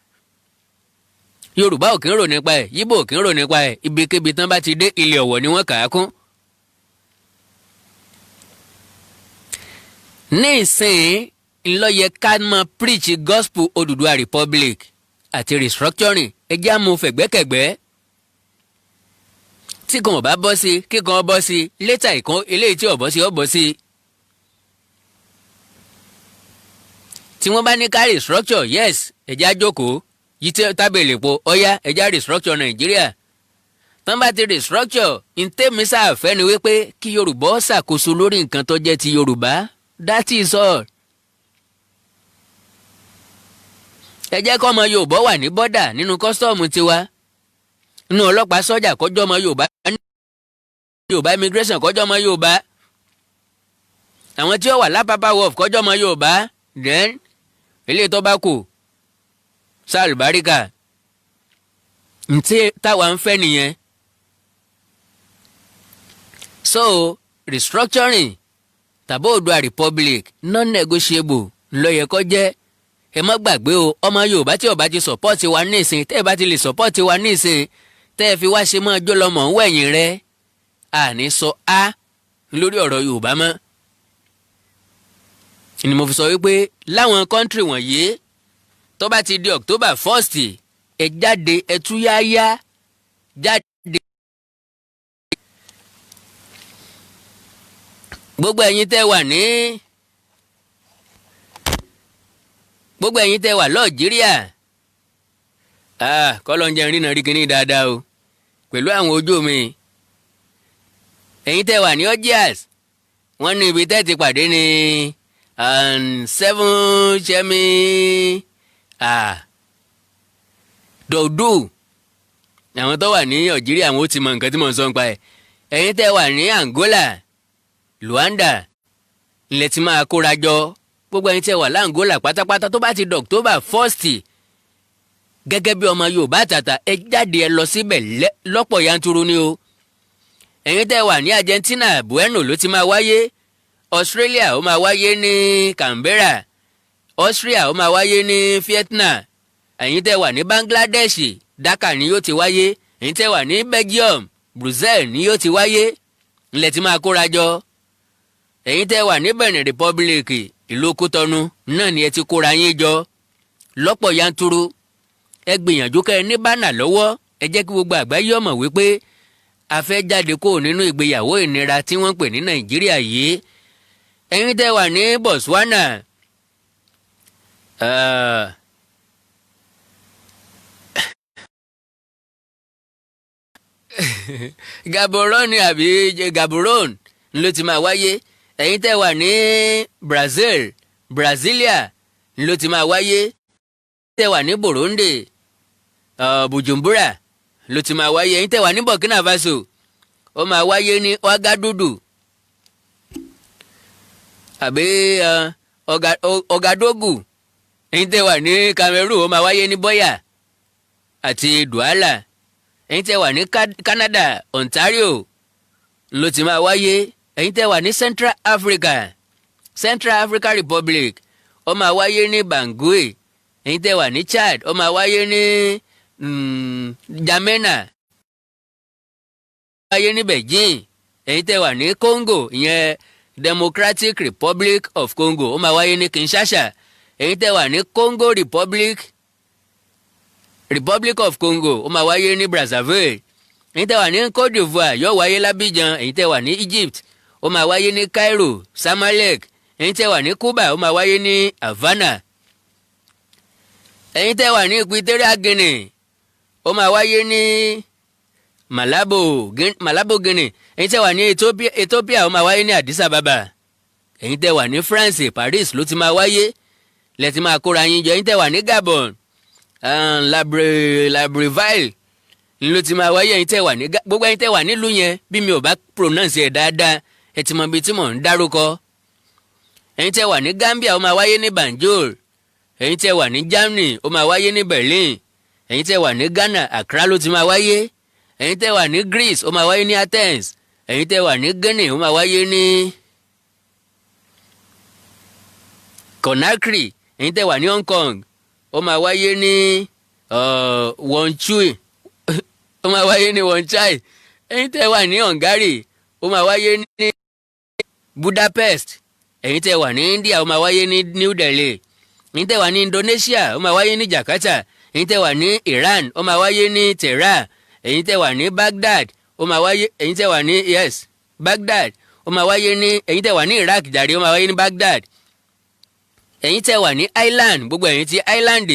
Yorùbá ò kì í rò nípa ẹ̀, Yíbò ò kì í rò nípa ẹ̀. Ibikíbi tán bá ti dé, ilẹ̀ ọ̀wọ̀ ni wọ́n kà á kún. Ní ìsìn ńlọ́yẹ ká mọ preach gospel Odùduwà Republic àti restructuring. Ẹjẹ́ àmú fẹ̀gbẹ́kẹ̀gbẹ́. Tí kan ò bá bọ́ sí, kíkan bọ́ sí létà, ìkan eléyìí tí ò bọ́ sí, ó bọ́ sí. Tí wọ́n bá ní ká restructure, yes, ẹjẹ́ á jókòó yìí tí tábìlì po ọ̀yá, ẹjẹ́ á restructure Nàìjíríà. Tán bá ti restructure, ntẹ́mi sáfẹ́ ni wípé kí Yorùbá ó ṣàkóso lórí nǹkan tó jẹ́ ti Yorùbá. That is all. Ẹ jẹ́ kọ́ ọmọ Yorùbá wà ní border, nínú custom tiwa, nínú ọlọ́pàá, sọ́jà kọjọ́ ọmọ Yorùbá, Yorùbá immigration kọjọ́ ọmọ Yorùbá, àwọn tí ó wà lápapá wharf kọjọ́ ọmọ Yorùbá. Then ilé tó bá kù sálùbáríkà ntí táwa ń fẹ́ nìyẹn. So restructuring tàbí Oòduà Republic, non-negotiable ló yẹ kó jẹ́. Ẹ má gbàgbé o, ọmọ Yorùbá tí ó bá ti support wa nísìn, tẹ́ ẹ bá ti lè support wa nísìn, tẹ́ ẹ fi wá ṣe máa jó lọ́mọ̀ ń wẹ̀yìn rẹ, àní sọ á lórí ọ̀rọ̀ Yorùbá mọ́. Ni mo fi sọ wípé láwọn country wọ̀nyí, tó bá ti di October 1st, ẹ jáde, ẹ tú yáyá jáde. Gbogbo ẹ̀yin tẹ́ wà ní, gbogbo ẹ̀yin tẹ́ wà lọ́ọ̀jíríà, kọ́lọ́ ń jẹ́ rínà rí kinní dáadáa o pẹ̀lú àwọn ojú mi. Ẹ̀yin tẹ́ wà ní Algiers. Wọ́n ní ibi tẹ́ ti pàdé ní 7 Chemin Dòdò. Àwọn tó wà ní Algeria, àwọn ó ti mọ nǹkan tí mò ń sọ nípa ẹ̀. Ẹ̀yin tẹ́ wà ní Angola, Luanda ilẹ̀ tí máa kóra jọ. Gbogbo ẹ̀yin tẹ́ wà l'Angola pátápátá, tó bá ti di October 1st, gẹ́gẹ́ bí ọmọ Yorùbá tàtà, ẹ jáde, ẹ lọ síbẹ̀ lọ́pọ̀ yanturu ni o. Ẹ̀yin tẹ́ wà ní Argentina, Bueno ló ti máa wáyé. Australia, ó máa wáyé ní Canberra. Austria, ó máa wáyé ní Vienna. Ẹ̀yin tẹ́ wà ní Bangladesh, Dhaka ni yóò ti wáyé. Ẹ̀yin tẹ́ wà ní Belgium, Brussels ni yóò ti wáyé, ńlẹ̀ tí máa kóra jọ. Ẹ̀yin tẹ́ wà ní Benin Republic, ìlú Kútọ́nù náà ni ẹ ti kóra yín jọ lọ́pọ̀ yanturu. Ẹ gbìyànjú kẹ́ ẹ ní banner lọ́wọ́. Ẹ jẹ́ kí gbogbo àgbáyé ọmọ wípé a fẹ́ jáde kó nínú ìgbéyàwó ìnira tí wọ́n ń pè ní Nàìjíríà yìí. Ẹ̀yin tẹ́ wà ní Botswana, Gaborone àbí Gaborone ló ti máa wáyé. Ẹ̀yin tẹ́ wà ní Brazil, Brasilia ló ti máa wáyé. Tẹ́ wà ní Burundi, Bujumbura ló ti máa wáyé. Ẹ̀yin tẹ́ wà ní Burkina Faso, ó máa wáyé ní Ouagadougou àbí Ouagadougou. Ẹ̀yin tẹ́ wà ní Cameroon, ó máa wáyé ní Buea àti Douala. Ẹ̀yin tẹ́ wà ní Canada, Ontario ló ti máa wáyé. Ẹ̀yin tẹ́ wà ní Central Africa, Central Africa Republic, ó máa wáyé ní Bangui. Ẹ̀yin tẹ́ wà ní Chad, ó máa wáyé ní N'Djamena, wáyé ní Beijing. Ẹ̀yin tẹ́ wà ní Congo, ìyẹn Democratic Republic of Congo, ó máa wáyé ní Kinshasa. Ẹ̀yin tẹ́ wà ní Congo Republic, Republic of Congo, ó máa wáyé ní Brazzaville. Ẹ̀yin tẹ́ wà ní Côte d'Ivoire, yóò wáyé l'Abidjan. Ẹ̀yin tẹ́ wà ní Egypt, ó máa wáyé ní Cairo, Zamalek. Ẹ̀yin tẹ́ wà ní Cuba, ó máa wáyé ní Havana. Ẹ̀yin tẹ́ wà ní Equatorial Guinea, ó máa wáyé ní Malabo, Malabo Guinea. Ẹ̀yin tẹ́ wà ní Ethiopia, Ethiopia, ó máa wáyé ní Addis Ababa. Ẹ̀yin tẹ́ wà ní France, Paris ló ti máa wáyé, lẹ ti máa kóra yín jọ. Ẹ̀yin tẹ́ wà ní Gabon, Libreville ló ti máa wáyé. Ẹ̀yin tẹ́ wà ní gbogbo ẹ̀yin tẹ́ wà nílùú yẹn, bí mi ò bá pronounce ẹ̀ dáadáa, ẹ ti mọ ibi tí mò ń dárúkọ. Ẹ̀yin tẹ́ wà ní Gambia, ó máa wáyé ní Banjul. Ẹ̀yin tẹ́ wà ní Germany, ó máa wáyé ní Berlin. Ẹ̀yin tẹ́ wà ní Ghana, Accra ló ti máa wáyé. Ẹ̀yin tẹ́ wà ní Greece, ó máa wáyé ní Athens. Ẹ̀yin tẹ́ wà ní Guinea, ó máa wáyé ní Conakry. Ẹ̀yin tẹ́ wà ní Hong Kong, ó máa wáyé ní Wonchui, ó máa wáyé ní Wonchai. Ẹ̀yin tẹ́ wà ní Hungary, ó máa wáyé ní Budapest. Ẹ̀yin tẹ́ wà ní India, ó máa wáyé ní New Delhi. Ẹ̀yin tẹ́ wà ní Indonesia, ó máa wáyé ní Jakarta. Ẹ̀yin tẹ́ wà ní Iran, ó máa wáyé ní Tehran. Ẹ̀yin tẹ́ wà ní Baghdad, ó máa wáyé, ẹ̀yin tẹ́ wà ní, yes, Baghdad, ó máa wáyé ní, ẹ̀yin tẹ́ wà ní Iraq jàre, ó máa wáyé ní Baghdad. Ẹ̀yin tẹ́ wà ní Ireland, gbogbo ẹ̀yin tí Ireland,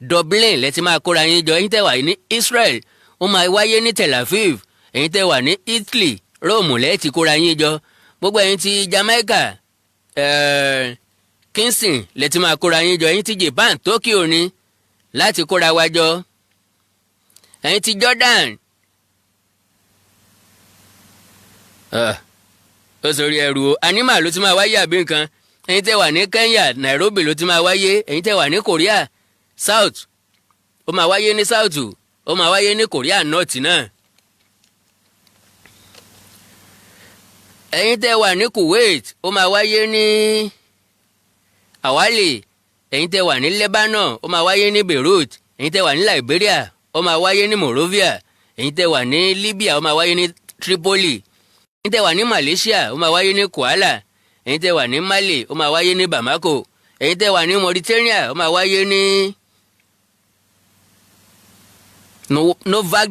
Dublin lẹ ti máa kóra yín jọ. Ẹ̀yin tẹ́ wà ní Israel, ó máa wáyé ní Tel Aviv. Ẹ̀yin tẹ́ wà ní Italy, Rome lẹ ti kóra yín jọ. Gbogbo ẹ̀yin tí Jamaica, Kingston lẹ ti máa kóra yín jọ. Ẹ̀yin tí Japan, Tokyo ni láti kóra wa jọ. Ẹ̀yin tí Jordan, ó sọrí ẹrù o, anima ló ti máa wáyé àbí nǹkan. Ẹ̀yin tẹ́ wà ní Kenya, Nairobi ló ti máa wáyé. Ẹ̀yin tẹ́ wà ní Korea South, ó máa wáyé ní South, ó máa wáyé ní Korea North náà. Ẹ̀yin tẹ́ wà ní Kuwait, ó máa wáyé ní Awali. Ẹ̀yin tẹ́ wà ní Lebanon, ó máa wáyé ní Beirut. Ẹ̀yin tẹ́ wà ní Liberia, ó máa wáyé ní Monrovia. Ẹ̀yin tẹ́ wà ní Libya, ó máa wáyé ní Tripoli. Ẹ̀yin tẹ́ wà ní Malaysia, ó máa wáyé ní Kuala. Ẹ̀yin tẹ́ wà ní Mali, ó máa wáyé ní Bamako. Ẹ̀yin tẹ́ wà ní Mauritania, ó máa wáyé ní Novak.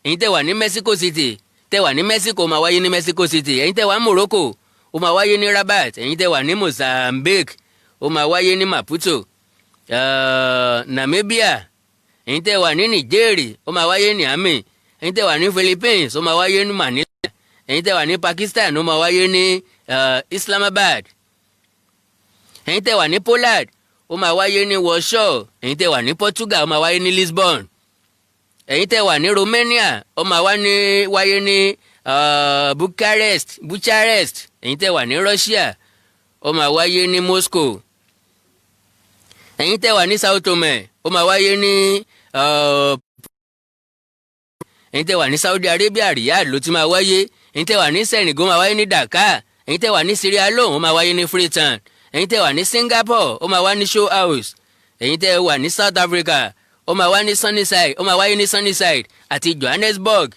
Ẹ̀yin tẹ́ wà ní Mexico City, tẹ́ wà ní Mexico, ó máa wáyé ní Mexico City. Ẹ̀yin tẹ́ wà ní Morocco, ó máa wáyé ní Rabat. Ẹ̀yin tẹ́ wà ní Mozambique, ó máa wáyé ní Maputo. Namibia, ẹ̀yin tẹ́ wà ní Niger, ó máa wáyé ní Niamey. Ẹ̀yin tẹ́ wà ní Philippines, ó máa wáyé ní Manila. Ẹ̀yin tẹ́ wà ní Pakistan, ó máa wáyé ní Islamabad. Ẹ̀yin tẹ́ wà ní Poland, ó máa wáyé ní Warsaw. Ẹ̀yin tẹ́ wà ní Portugal, ó máa wáyé ní Lisbon. Ẹ̀yin tẹ́ wà ní Romania, ó máa wáyé ní Bucharest. Ẹ̀yin tẹ́ wà ní Russia, ó máa wáyé ní Moscow. Ẹ̀yin tẹ́ wà ní Sao Tome, ó máa wáyé ní ẹ̀yin tẹ́ wà ní Saudi Arabia, Riyadh ló ti máa wáyé. Ẹ̀yin tẹ́ wà ní Senegal, ó máa wáyé ní Dakar. Ẹ̀yin tẹ́ wà ní Sierra Leone, ó máa wáyé ní Freetown. Ẹ̀yin tẹ́ wà ní Singapore, ó máa wá ní Show House. Ẹ̀yin tẹ́ wà ní South Africa, ó máa wá ní Sunnyside, ó máa wáyé ní Sunnyside àti Johannesburg.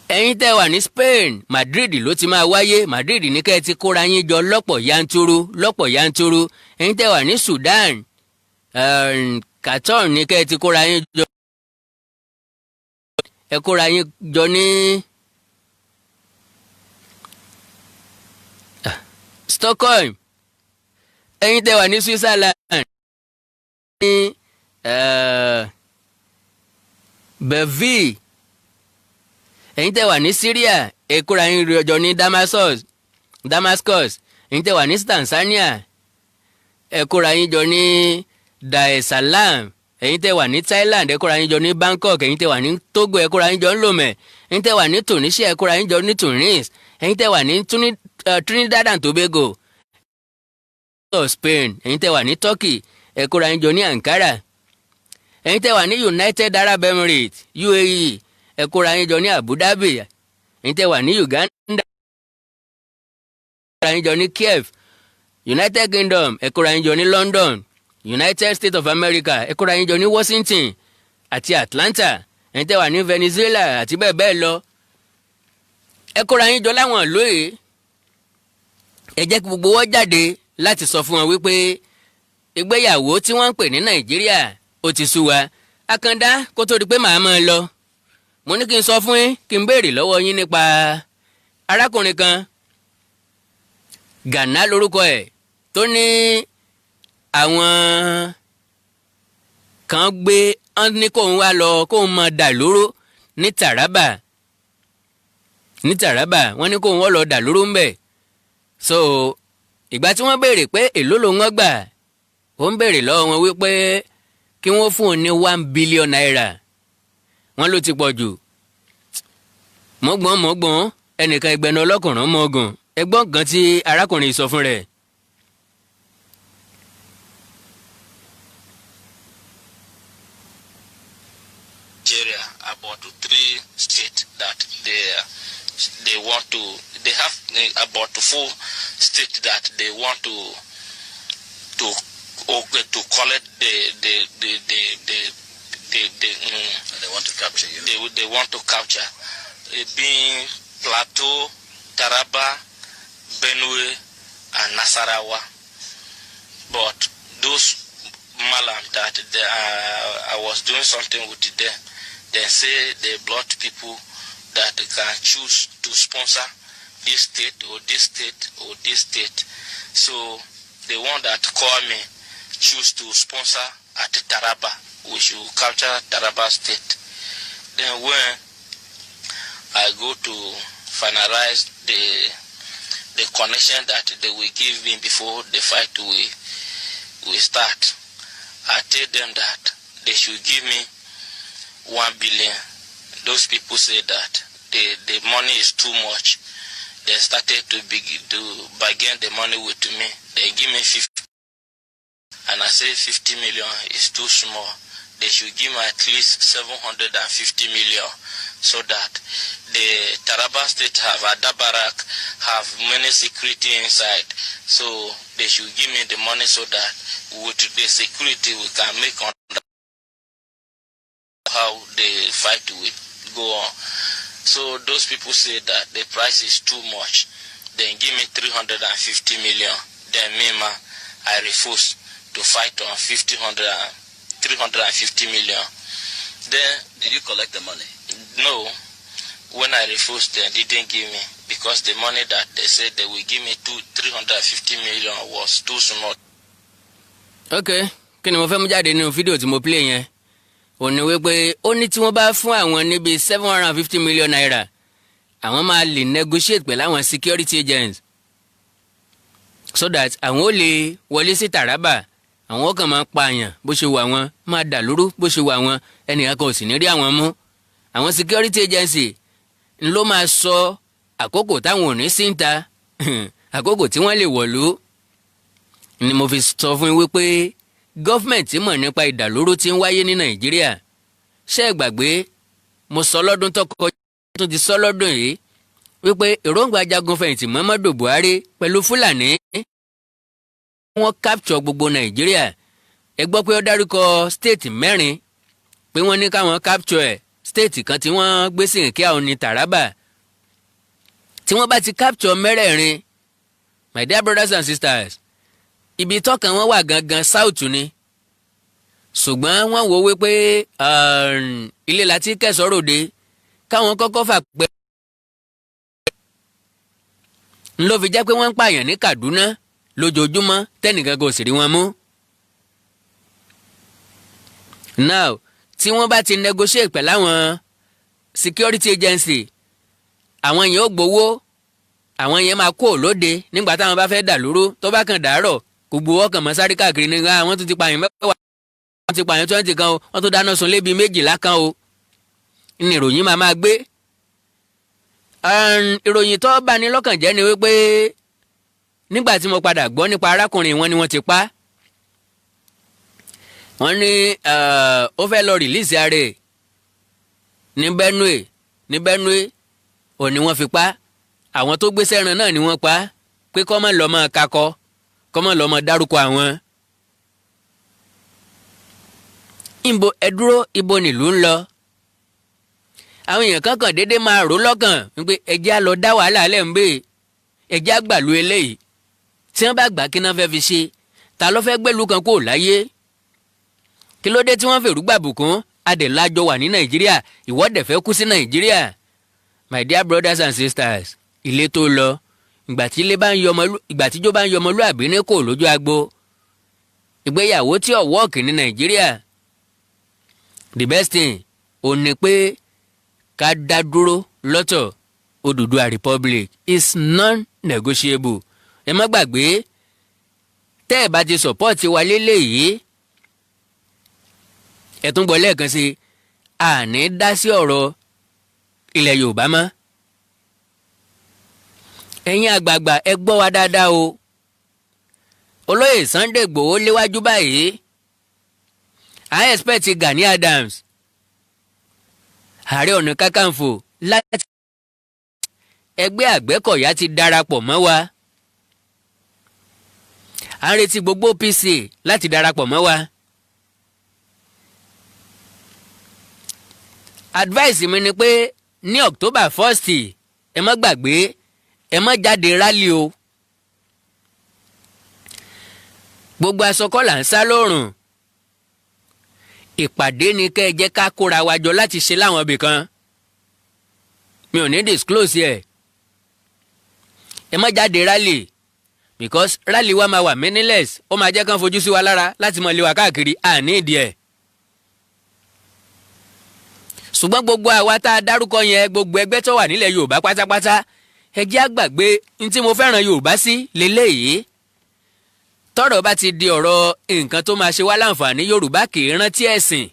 Ẹ̀yin tẹ́ wà ní Spain, Madrid ló ti máa wáyé. Madrid ní kẹ́ ẹ ti kóra yín jọ lọ́pọ̀ yanturu, lọ́pọ̀ yanturu. Ẹ̀yin tẹ́ wà ní Sudan, Khartoum ní kẹ́ ẹ ti kóra yín jọ. Ẹ kóra yín jọ ní Stockholm. Ẹ̀yin tẹ́ wà ní Switzerland, ní Belleville. Ẹ̀yin tẹ́ wà ní Syria, ẹ kóra yín jọ ní Damascus. Ẹ̀yin tẹ́ wà ní Tanzania, ẹ kóra yín jọ ní Dar es Salaam. Ẹ̀yin tẹ́ wà ní Thailand, ẹ kóra yín jọ ní Bangkok. Ẹ̀yin tẹ́ wà ní Togo, ẹ kóra yín jọ ní Lomé. Ẹ̀yin tẹ́ wà ní Tunisia, ẹ kóra yín jọ ní Tunis. Ẹ̀yin tẹ́ wà ní Trinidad and Tobago, Spain. Ẹ̀yin tẹ́ wà ní Turkey, ẹ kóra yín jọ ní Ankara. Ẹ̀yin tẹ́ wà ní United Arab Emirates, UAE, ẹ kóra yín jọ ní Abu Dhabi. Ẹ̀yin tẹ́ wà ní Uganda, ẹ kóra yín jọ ní Kiev. United Kingdom, ẹ kóra yín jọ ní London. United States of America, ẹ kóra yín jọ ní Washington àti Atlanta. Ẹ̀yin tẹ́ wà ní Venezuela àti bẹ́ẹ̀ bẹ́ẹ̀ lọ, ẹ kóra yín jọ láwọn ìlú yìí. Ẹ jẹ́ kí gbogbo wọn jáde láti sọ fún wọn wípé ìgbéyàwó tí wọ́n ń pè ní Nàìjíríà, ó ti sú wa. Àkàndá, kó tó di pé màá máa lọ, mo ní kí n sọ fún yín, kí n béèrè lọ́wọ́ yín nípa arákùnrin kan, Gàná lórúkọ ẹ̀, tó ní àwọn kan gbé ní kóun wá lọ, kóun máa dà lóró ní Taraba. Ní Taraba, wọ́n ní kóun wọ́n lọ dà lóró ńbẹ̀. So ìgbà tí wọ́n béèrè pé èló ló ń gbà, ó ń béèrè lọ́wọ́ wọn wípé kí wọ́n fún un ní ₦1 billion. Wọ́n ló ti pọ̀ jù. Mọ́gbọ́n mọ́gbọ́n, ẹnìkan ẹgbẹ́nu ọlọ́kùnrin mọ́gùn. Ẹgbọ́n kan tí arákùnrin sọ fún rẹ̀. Nigeria, about three states that they want to, they have about four states that they want to collect the They want to capture you. They want to capture, being Plateau, Taraba, Benue, and Nasarawa. But those Malam that I was doing something with them, they say they brought people that can choose to sponsor this state or this state or this state. So the one that called me choose to sponsor at Taraba. We should capture Taraba State. Then when I go to finalize the connection that they will give me before the fight will start, I tell them that they should give me 1 billion. Those people say that the money is too much. They started to bargain the money with me. They give me 50, and I say 50 million is too small. They should give me at least 750 million so that the Taraba State have Adabarak, have many security inside. So they should give me the money so that with the security we can make on how the fight will go on. So those people say that the price is too much. Then give me 350 million. Then me, ma, I refuse to fight on 50, 350 million. Then Did you collect the money? No, when I refused, they didn't give me because the money that they said they will give me 350 million was too small. Ok, kí ni mo fẹ́ mú jáde nínú fídíò tí mo play yẹn? Ó ní wípé ó ní tí wọ́n bá fún àwọn níbi ₦750 million, àwọn máa lè negotiate pẹ̀lú àwọn security agents so that àwọn ó lè wọlé sí Taraba. Àwọn kan máa pààyàn bó ṣe wà, wọ́n máa dà lóru bó ṣe wà wọ́n, ẹnìkan kan ò sì ní rí àwọn mú. Àwọn security agency ń ló máa sọ àkókò táwọn ò ní sí ń ta, àkókò tí wọ́n lè wọ̀lú. Ni mo fi sọ fún yín wípé government mọ̀ nípa ìdàlúrú tí ń wáyé ní Nàìjíríà. Ṣé ẹ gbàgbé mo sọ lọ́dún tó kọjá, tún ti sọ lọ́dún yìí, wípé èròǹgbà jagun fẹ̀yìntì Muhammadu Buhari pẹ̀lú Fúlàní, wọ́n capture gbogbo Nàìjíríà. Ẹ gbọ́ pé ó dárúkọ state mẹ́rin pé wọ́n ní káwọn capture ẹ̀. State kan tí wọ́n gbé sí ìkí àwọn ní Taraba. Tí wọ́n bá ti capture mẹ́rẹ̀ẹ̀rin, my dear brothers and sisters, ibi tọ́kàn wọn wà gangan, south ni. Ṣùgbọ́n wọ́n wò wípé ilé láti kẹsàn-án ròde, káwọn kọ́kọ́ fà pẹ́ ló fi jẹ́ pé wọ́n ń pààyàn ní Kaduna lójoojúmọ́, tẹ́nìkan kò sì rí wọn mú. Now, tí wọ́n bá ti negotiate pẹ̀lú àwọn security agency, àwọn yẹn ó gbowó, àwọn yẹn máa kó lóde nígbà táwọn bá fẹ́ dà lóró. Tó bá kàn dàárọ̀, gbogbo ọkàn mọ́ sáré káàkiri ní àwọn tó ti pààyàn 10, wọ́n ti pààyàn 20 kan o, wọ́n tó dáná sun lébi 12 kan o, ní ìròyìn máa máa gbé. Ìròyìn tó bani lọ́kàn jẹ́ ni wípé nígbà tí mo padà gbọ́ nípa arákùnrin wọn ni wọ́n ti pa. Wọ́n ní ó fẹ́ lọ release ara ẹ̀ ní Benue ò ní wọ́n fi pa. Àwọn tó gbé sẹ́ran náà ni wọ́n pa pé kọ́ mọ́ lọ́mọ kakọ́, kọ́ mọ́ lọ́mọ dárúkọ àwọn. Ibo ẹ dúró, ibo nílùú ń lọ? Àwọn èèyàn kankan déédéé máa rò lọ́kàn wípé ẹjẹ́ á lọ dá wàhálà lẹ́ ń bè, ẹjẹ́ á gbàlú eléyìí. Tí wọ́n bá gbà, kí náà fẹ́ fi ṣe? Ta ló fẹ́ gbẹ́lú kan kó láyé? Kí ló dé tí wọ́n fèrú gbàbùkún? Adẹ̀lájọ wà ní Nàìjíríà, ìwọ́dẹ̀ fẹ́ kú sí Nàìjíríà. My dear brothers and sisters, ilé tó lọ, ìgbà tí ilé bá ń yọmọ, ìgbà tíjó bá ń yọmọlúàbí ní kò lójú agbo, ìgbéyàwó tí ò wọ́ọ̀kì ní Nàìjíríà, the best thing ò ní pé ká dá dúró lọ́tọ̀. Odùduwà Republic is non-negotiable. Ẹ má gbàgbé, tẹ́ ẹ bá ti support wa lélẹ́yìí, ẹ tún gbọ́ lẹ́ẹ̀kan sí, àní dá sí ọ̀rọ̀ ilẹ̀ Yorùbá mọ́. Ẹ̀yin àgbààgbà, ẹ gbọ́ wa dáadáa o. Olóyè Sunday Igboho léwájú báyìí. I expect Gani Adams, Ààrẹ Ọ̀nà Kakanfò láti ẹgbẹ́ Àgbẹ̀kọ̀yà, ti darapọ̀ mọ́ wa. À ń retí gbogbo OPC láti darapọ̀ mọ́ wa. Advice mi ni pé ní October 1st, ẹ má gbàgbé, ẹ má jáde rally o. Gbogbo aṣọ kọ́ là ń sá lóòrùn. Ìpàdé ni kẹ́ ẹ jẹ́ ká kóra wa jọ láti ṣe láwọn ibì kan. Mi ò ní disclose ẹ̀. Ẹ má jáde rally because rally wa máa wà meaningless. Ó máa jẹ́ kán fojú sí wa lára láti mọ̀ lé wa káàkiri, àní ìdí ẹ̀. Ṣùgbọ́n gbogbo àwa tá a dárúkọ yẹn, gbogbo ẹgbẹ́ tó wà nílẹ̀ Yorùbá pátápátá, ẹ jẹ́ á gbàgbé ní tí mo fẹ́ràn Yorùbá sí lélẹ́yìí. Tọ́rọ̀ bá ti di ọ̀rọ̀ nǹkan tó máa ṣe wá láǹfààní, Yorùbá kì í rántí ẹ̀sìn.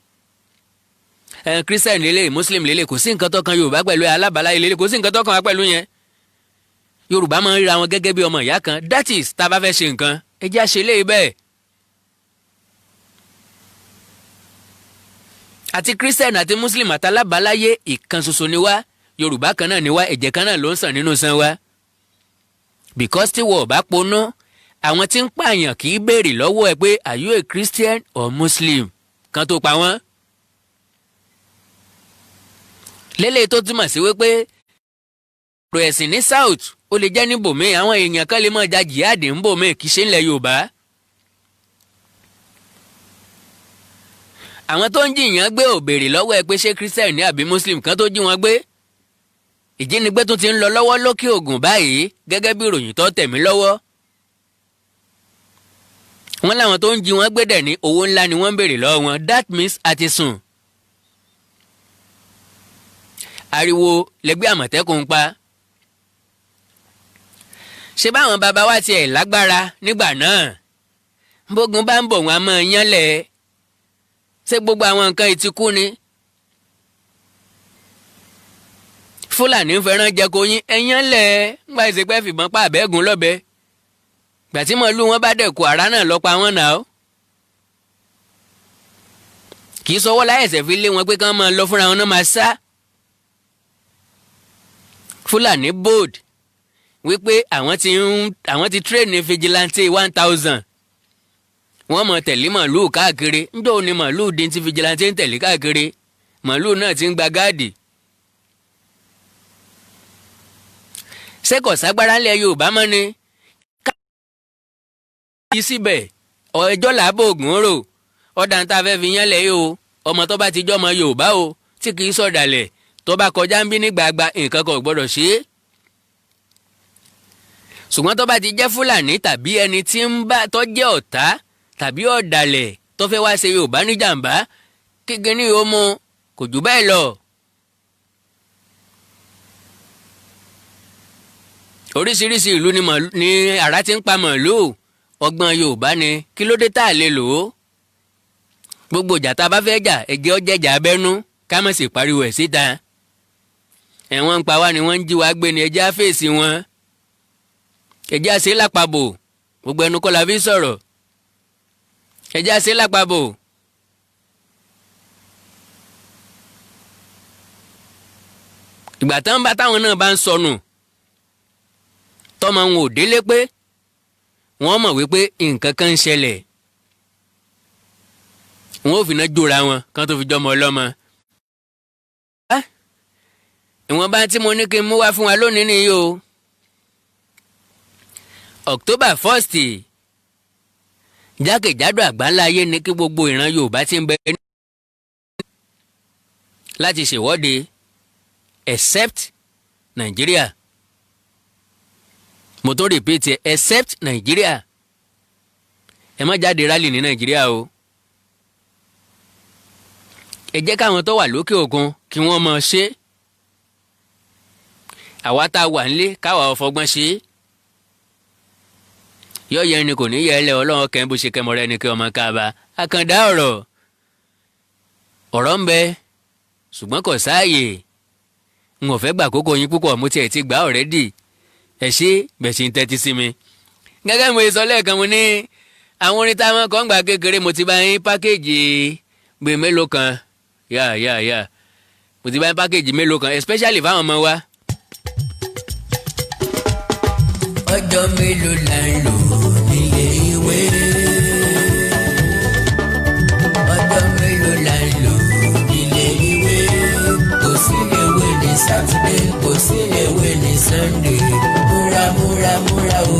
Christian lélẹ̀, Muslim lélẹ̀, kò sí nǹkan tó kan Yorùbá pẹ̀lú alábàáláyé lélẹ̀, kò sí nǹkan tó kan wá pẹ̀lú yẹn. Yorùbá máa ń ríra wọn gẹ́gẹ́ bí ọmọ ìyá kan. That is, tá a bá fẹ́ ṣe nǹkan, ẹ jẹ́ á ṣe léyìí bẹ́ẹ̀. Àti Christian àti Muslim àtàlábàáláyé, ìkan ṣoṣo ni wá. Yorùbá kan náà ni wá, ẹ̀jẹ̀ kan náà ló ń sàn nínú san wa. Because tí wọ́n ò bá ponú, àwọn tí ń pààyàn kì í béèrè lọ́wọ́ ẹ pé, "Are you a Christian or Muslim?" kan tó pa wọ́n. Lélẹ̀ tó túmọ̀ sí wípé ọ̀rọ̀ ẹ̀sìn ní South, ó lè jẹ́ níbòmíì, àwọn èèyàn kan lè máa ja jihad níbòmíì, kì í ṣe ńlẹ̀ Yorùbá. Àwọn tó ń jìyàn gbé ò béèrè lọ́wọ́ ẹ pé ṣé Christian ní àbí Muslim kan tó jí wọn gbé. Ìjínigbé tún ti ń lọ lọ́wọ́ lókè Ògùn báyìí, gẹ́gẹ́ bí ìròyìn tó tẹ̀ mí lọ́wọ́. Wọ́n láwọn tó ń jí wọn gbé dẹ̀ ní owó ńlá ni wọ́n ń béèrè lọ́wọ́ wọn. That means a ti sùn. Ariwo lẹgbẹ́ Àmọ̀tẹ́kùn ń pa. Ṣé báwọn bàbá wa tiẹ̀ lágbára nígbà náà? Bógun bá ń bọ̀, wọn a máa yánlẹ̀. Ṣé gbogbo àwọn nǹkan ìtìkú ni? Fúlàní ń fẹ́ràn jẹko yín, ẹ̀yán lẹ̀ ńgbà ìsèpẹ́ fìbọn pa àbẹ́gùn lọ́bẹ. Gbàtí màálù wọn bá dẹ̀ kú, àrá náà lọ́pa wọn nà ó. Kì í sọwọ́ láyẹ̀sẹ̀ fi lé wọn pé kí wọ́n máa lọ, fúnra wọn náà máa sá. Fúlàní bold wípé àwọn ti train vigilante 1,000, wọ́n mọ̀ tẹ̀lé màlúù káàkiri. Ńjọ́ òní màlúù dín tí vigilante ń tẹ̀lé káàkiri? Màlúù náà ti ń gba gáàdì. Sẹ́kọ̀ ságbára ńlẹ̀ Yorùbá mọ́ ni ká síbẹ̀. Ẹjọ́ làbò ògùn rò ọ̀dà tá a fẹ́ fi yán lẹ̀ yìí o. Ọmọ tó bá ti jọ́ ọmọ Yorùbá o, tí kì í sọ̀dàlẹ̀, tó bá kọjá ń bí ní gbàgbà, nǹkan kan ò gbọ́dọ̀ ṣe é. Ṣùgbọ́n tó bá ti jẹ́ Fúlàní tàbí ẹni tí ń bá tó jẹ́ ọ̀tá tàbí ọ̀dàlẹ̀ tó fẹ́ wá ṣe Yorùbá níjàmbá, kíkiní ó mú kò jù bẹ́ẹ̀ lọ. Oríṣiríṣi ìlú ni àrá ti ń pa màlúù. Ọgbọ́n Yorùbá ni. Kí ló dé tá a lè lò ó? Gbogbo ìjà tá a bá fẹ́ jà, ẹ̀jẹ̀ ọjẹ́jà abẹ́nú, ká má sì pariwo ẹ̀ síta. Ẹ̀wọ̀n ń pa wá ni, wọ́n ń jí wa gbé ni, ẹ̀jẹ̀ á fèsì wọn, ẹ̀jẹ̀ á ṣe lápapò. Gbogbo ẹnu kọ́ la fi sọ̀rọ̀. Ẹ̀jẹ̀ á ṣe lápapò. Ìgbà tán bá táwọn náà bá ń sọnù, tọ́mọ wọn ò délé pé wọ́n mọ̀ wípé nǹkan kan ń ṣẹlẹ̀, wọn ò fi iná jóra wọn kán tó fi jọmọ ọlọ́mọ. Ìwọ̀nba tí mo ní kí n mú wá fún wa lónìí nìyí o. October 1st, jákèjádò àgbáńlá ayé ni kí gbogbo ìran Yorùbá ti ń bẹ láti ṣèwọ́de, except Nàìjíríà. Mo tó repeat ẹ, except Nàìjíríà. Ẹ má jáde rally ní Nàìjíríà o. Ẹ jẹ́ káwọn tó wà lókè òkun kí wọ́n mọ̀ ṣe. Àwa tá a wà nílé, káwa ọ̀fọ̀gbọ́n ṣe é. Yọ yẹn ni kò ní yẹ ẹ lẹ. Ọlọ́run kẹ́ bó ṣe kẹ́ mọ́rẹ́ ni kí ọmọ káàbà. Àkàndá ọ̀rọ̀, ọ̀rọ̀ ń bẹ, ṣùgbọ́n kò sáàyè. N ò fẹ́ gbà kókó yín púpọ̀. Mo tiẹ̀ ti gbà already. Ẹ ṣé bẹ̀ ṣe ń tẹ́tí sí mi. Gẹ́gẹ́ mo sọ lẹ́ẹ̀kan, mo ní àwọn orin táwọn kan gbà kékeré, mo ti bá yín package gbé mélòó kan. Yà yà yà, mo ti bá yín package mélòó kan, especially fáwọn ọmọ wa. Ọjọ́ mélòó la ń lò nílé ìwé? Ọjọ́ mélòó la ń lò nílé ìwé? Kò sí léwé ní Sátidé, kò sí léwé ní Sunday. Múra, múra, múra o,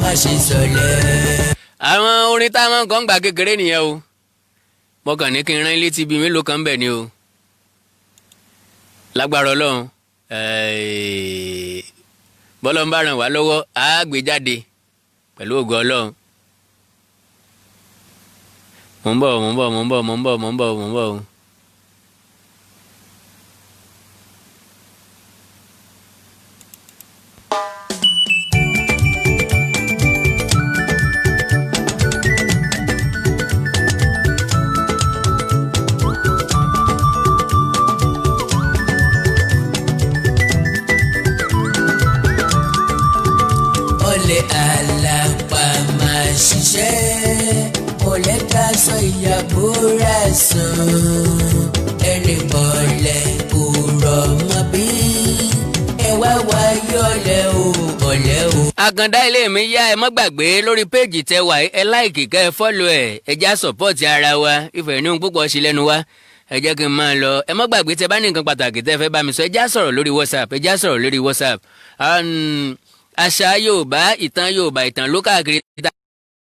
má ṣe sọlẹ̀. Àwọn orin táwọn kan gbà kékeré nìyẹn o. Mo kàn ní kí n rán létí bíi mélòó kan bẹ̀ ni o. Lágbára Ọlọ́run, bọ́lọ́ ń bá ràn wá lọ́wọ́, á gbé jáde pẹ̀lú ògo Ọlọ́run. Mò ń bọ̀, mò ń bọ̀, mò ń bọ̀, mò ń bọ̀, mò ń bọ̀, mò ń bọ̀ o. Ọ̀lẹ àlàpà máa ṣiṣẹ́, ọ̀lẹ ká sọ ìyàbò rẹ̀ sàn, ẹni bọ̀lẹ̀ kò rọ̀ mọ́ bí ẹ wá wáyé ọ̀lẹ o, ọ̀lẹ o. Àkàndá ilé mi yá. Ẹ mọ́ gbàgbé lórí péèjì tẹ wà, ẹ like, kẹ́ ẹ follow ẹ, ẹ já support ara wa. Ìfẹ́ ní ohun púpọ̀ sí lẹ́nu wa. Ẹ jẹ́ kí n máa lọ. Ẹ mọ́ gbàgbé, tẹ bá ní nǹkan pàtàkì tẹ fẹ́ bá mi sọ, ẹ já sọ̀rọ̀ lórí WhatsApp, ẹ já sọ̀rọ̀ lórí WhatsApp. Àṣà Yorùbá, ìtàn Yorùbá, ìtàn ló káàkiri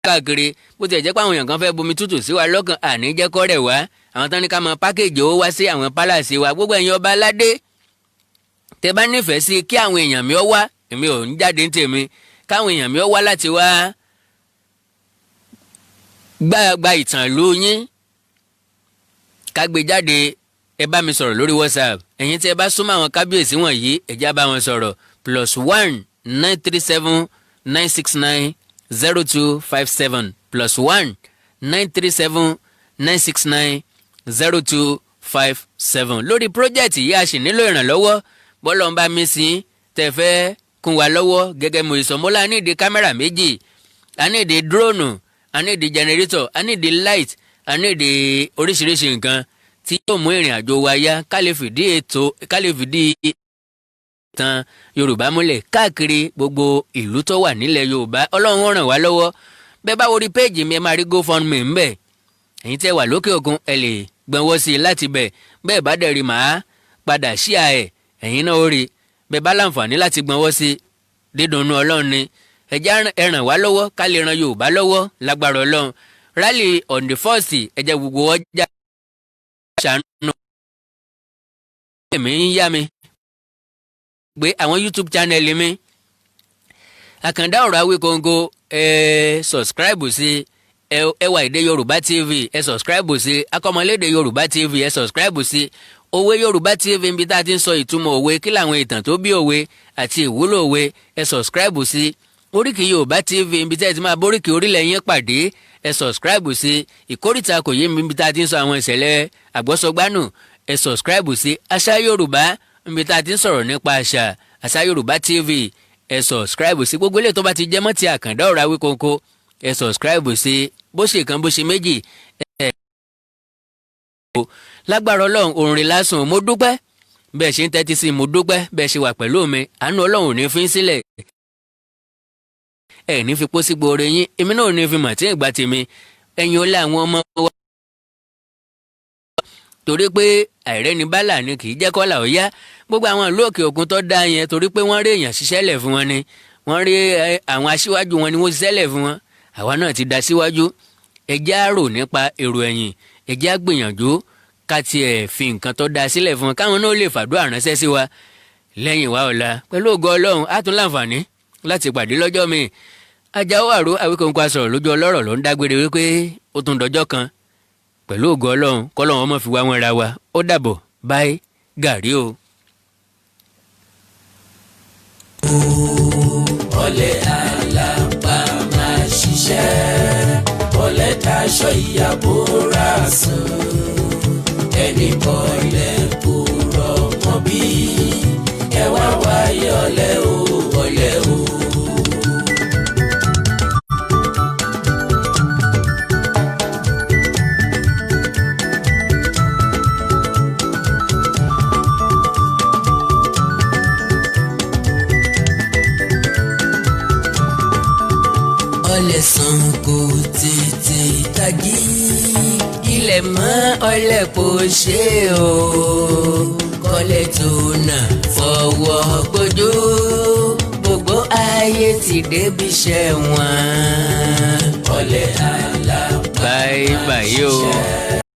káàkiri. Bó tiẹ̀ jẹ́ pé àwọn èèyàn kan fẹ́ bomi tútù sí wa lọ́kàn, àní jẹ́ kọ́ rẹ̀ wá. Àwọn tán ní ká máa package owó wá sí àwọn palace wa. Gbogbo ẹ̀yin ọba aládé tẹ bá nífẹ̀ẹ́ sí kí àwọn èèyàn mi ó wá, èmi ò ń jáde ní tèmi, káwọn èèyàn mi ó wá láti wá gba ìtàn ìlú yín, ká gbé jáde. Ẹ bá mi sọ̀rọ̀ lórí WhatsApp. Ẹ̀yin tí ẹ bá súnmọ́ àwọn kábíyèsí wọ̀nyí, ẹ já bá wọn sọ̀rọ̀: +1 937 969 0257, +1 937 969 0257. Lórí project yìí, a sì nílò ìrànlọ́wọ́. Bọ́lọ̀ ń bá mi sí tẹ̀ fẹ́ kún wa lọ́wọ́. Gẹ́gẹ́ mo ìsọmọ́lá, a nídìí kámẹ́rà méjì, a nídìí drone, a nídìí generator, a nídìí light, a nídìí oríṣiríṣi nǹkan tí yóò mú ìrìn àjò wa yá, ká lè fìdí ètò, ká lè fìdí ìtàn Yorùbá múlẹ̀ káàkiri gbogbo ìlú tó wà nílẹ̀ Yorùbá. Ọlọ́run ó ràn wá lọ́wọ́. Bẹ́ẹ̀ bá wo rí péèjì mi, ẹ máa rí GoFundMe ńbẹ̀. Ẹ̀yin tẹ́ wà lókè òkun, ẹ lè gbọ̀nwọ́ sí i láti bẹ̀. Bẹ́ẹ̀ bá dẹ̀ rí, màá padà ṣíà ẹ̀, ẹ̀yin náà ó rí. Bẹ́ẹ̀ bá láǹfààní láti gbọ̀nwọ́ sí i, dídùn inú Ọlọ́run ni. Ẹ jẹ́ ẹ ràn wá lọ́wọ́ ká lè ran Yorùbá lọ́wọ́. Lágbára Ọlọ́run, rally on the first, ẹ jẹ́ gbogbo ọjà ṣàánú. Èmi ń yá mi gbé àwọn YouTube channel mi, Àkàndá Ọ̀rọ̀ Awíkonko, ẹ subscribe sí Ẹwà Èdè Yorùbá TV, ẹ subscribe sí Akọ́mọlédè Yorùbá TV, ẹ subscribe sí Òwe Yorùbá TV, níbi tá a ti ń sọ ìtumọ̀ òwe, kí làwọn ìtàn tó bí òwe àti ìwúlò òwe. Ẹ subscribe sí Oríkì Yorùbá TV, níbi tí ẹ ti máa bóríkì orílẹ̀ yín pàdé. Ẹ subscribe sí Ìkórìtà Kò Yé Mi, níbi tá a ti ń sọ àwọn ìṣẹ̀lẹ̀ àgbọ́sọgbánù. Ẹ subscribe sí Àṣà Yorùbá, níbi tá a ti ń sọ̀rọ̀ nípa àṣà, Àṣà Yorùbá TV. Ẹ subscribe sí gbogbo ilé tó bá ti jẹ́ mọ́ ti Àkàndá Ọ̀rọ̀ Awíkonko. Ẹ subscribe sí bó ṣe kan, bó ṣe méjì. Ẹ lágbára Ọlọ́run, òrùn lásùn. Mo dúpẹ́ bẹ́ẹ̀ ṣe ń tẹ́tí sí. Mo dúpẹ́ bẹ́ẹ̀ ṣe wà pẹ̀lú mi. Àánú Ọlọ́run ò ní fi ń sílẹ̀. Ẹ ní fi pósí gbòòrò yín, èmi náà ò ní fi mọ̀ tí ìgbà tèmi. Ẹ̀yin ó lé àwọn ọmọ wa, torí pé àìrẹ́ni bálà ni kì í jẹ́ kọ́là ó yá. Gbogbo àwọn ìlú òkè òkun tó dá yẹn, torí pé wọ́n rí èèyàn ṣiṣẹ́ lẹ̀ fún wọn ni, wọ́n rí àwọn aṣíwájú wọn ni wọ́n ṣiṣẹ́ lẹ̀ fún wọn. Àwa náà ti da síwájú. Ẹ jẹ́ á rò nípa èrò ẹ̀yìn. Ẹ jẹ́ á gbìyànjú ká tiẹ̀ fi nǹkan tó da sílẹ̀ fún wọn, káwọn náà lè fàdúrà ránṣẹ́ sí wa lẹ́yìn wa ọ̀la. Pẹ̀lú ògo Ọlọ́run, á tún láǹfààní láti pàdé lọ́jọ́ mi. Ajáò Àrò Àwíkòǹkò asọ̀rọ̀ lójú ọlọ́rọ̀ ló ń dágbére wípé ó tún dọjọ́ kan pẹ̀lú ògo Ọlọ́run. Kọ́lọ́run ọmọ fi wá wọn ra wa. Ó dàbọ̀, báyìí gàrí o. Ọ̀lẹ àlàpà máa ṣiṣẹ́, ọ̀lẹ daṣọ ìyàbò ra sùn, ẹnì bọ̀lẹ̀ kò rọmọ bí ẹ wá wáyé ọ̀lẹ o, ọ̀lẹ o. Ọlẹ̀ sùn kò tètè tají, ilẹ̀ mọ́ ọlẹ̀ kò ṣe o, kọ́lẹ̀ tó nà fọwọ́ gbójú, gbogbo ayé ti débi iṣẹ́ wọn. Ọ̀lẹ àlàpà báyìí máa báyìí o. ṣiṣẹ́.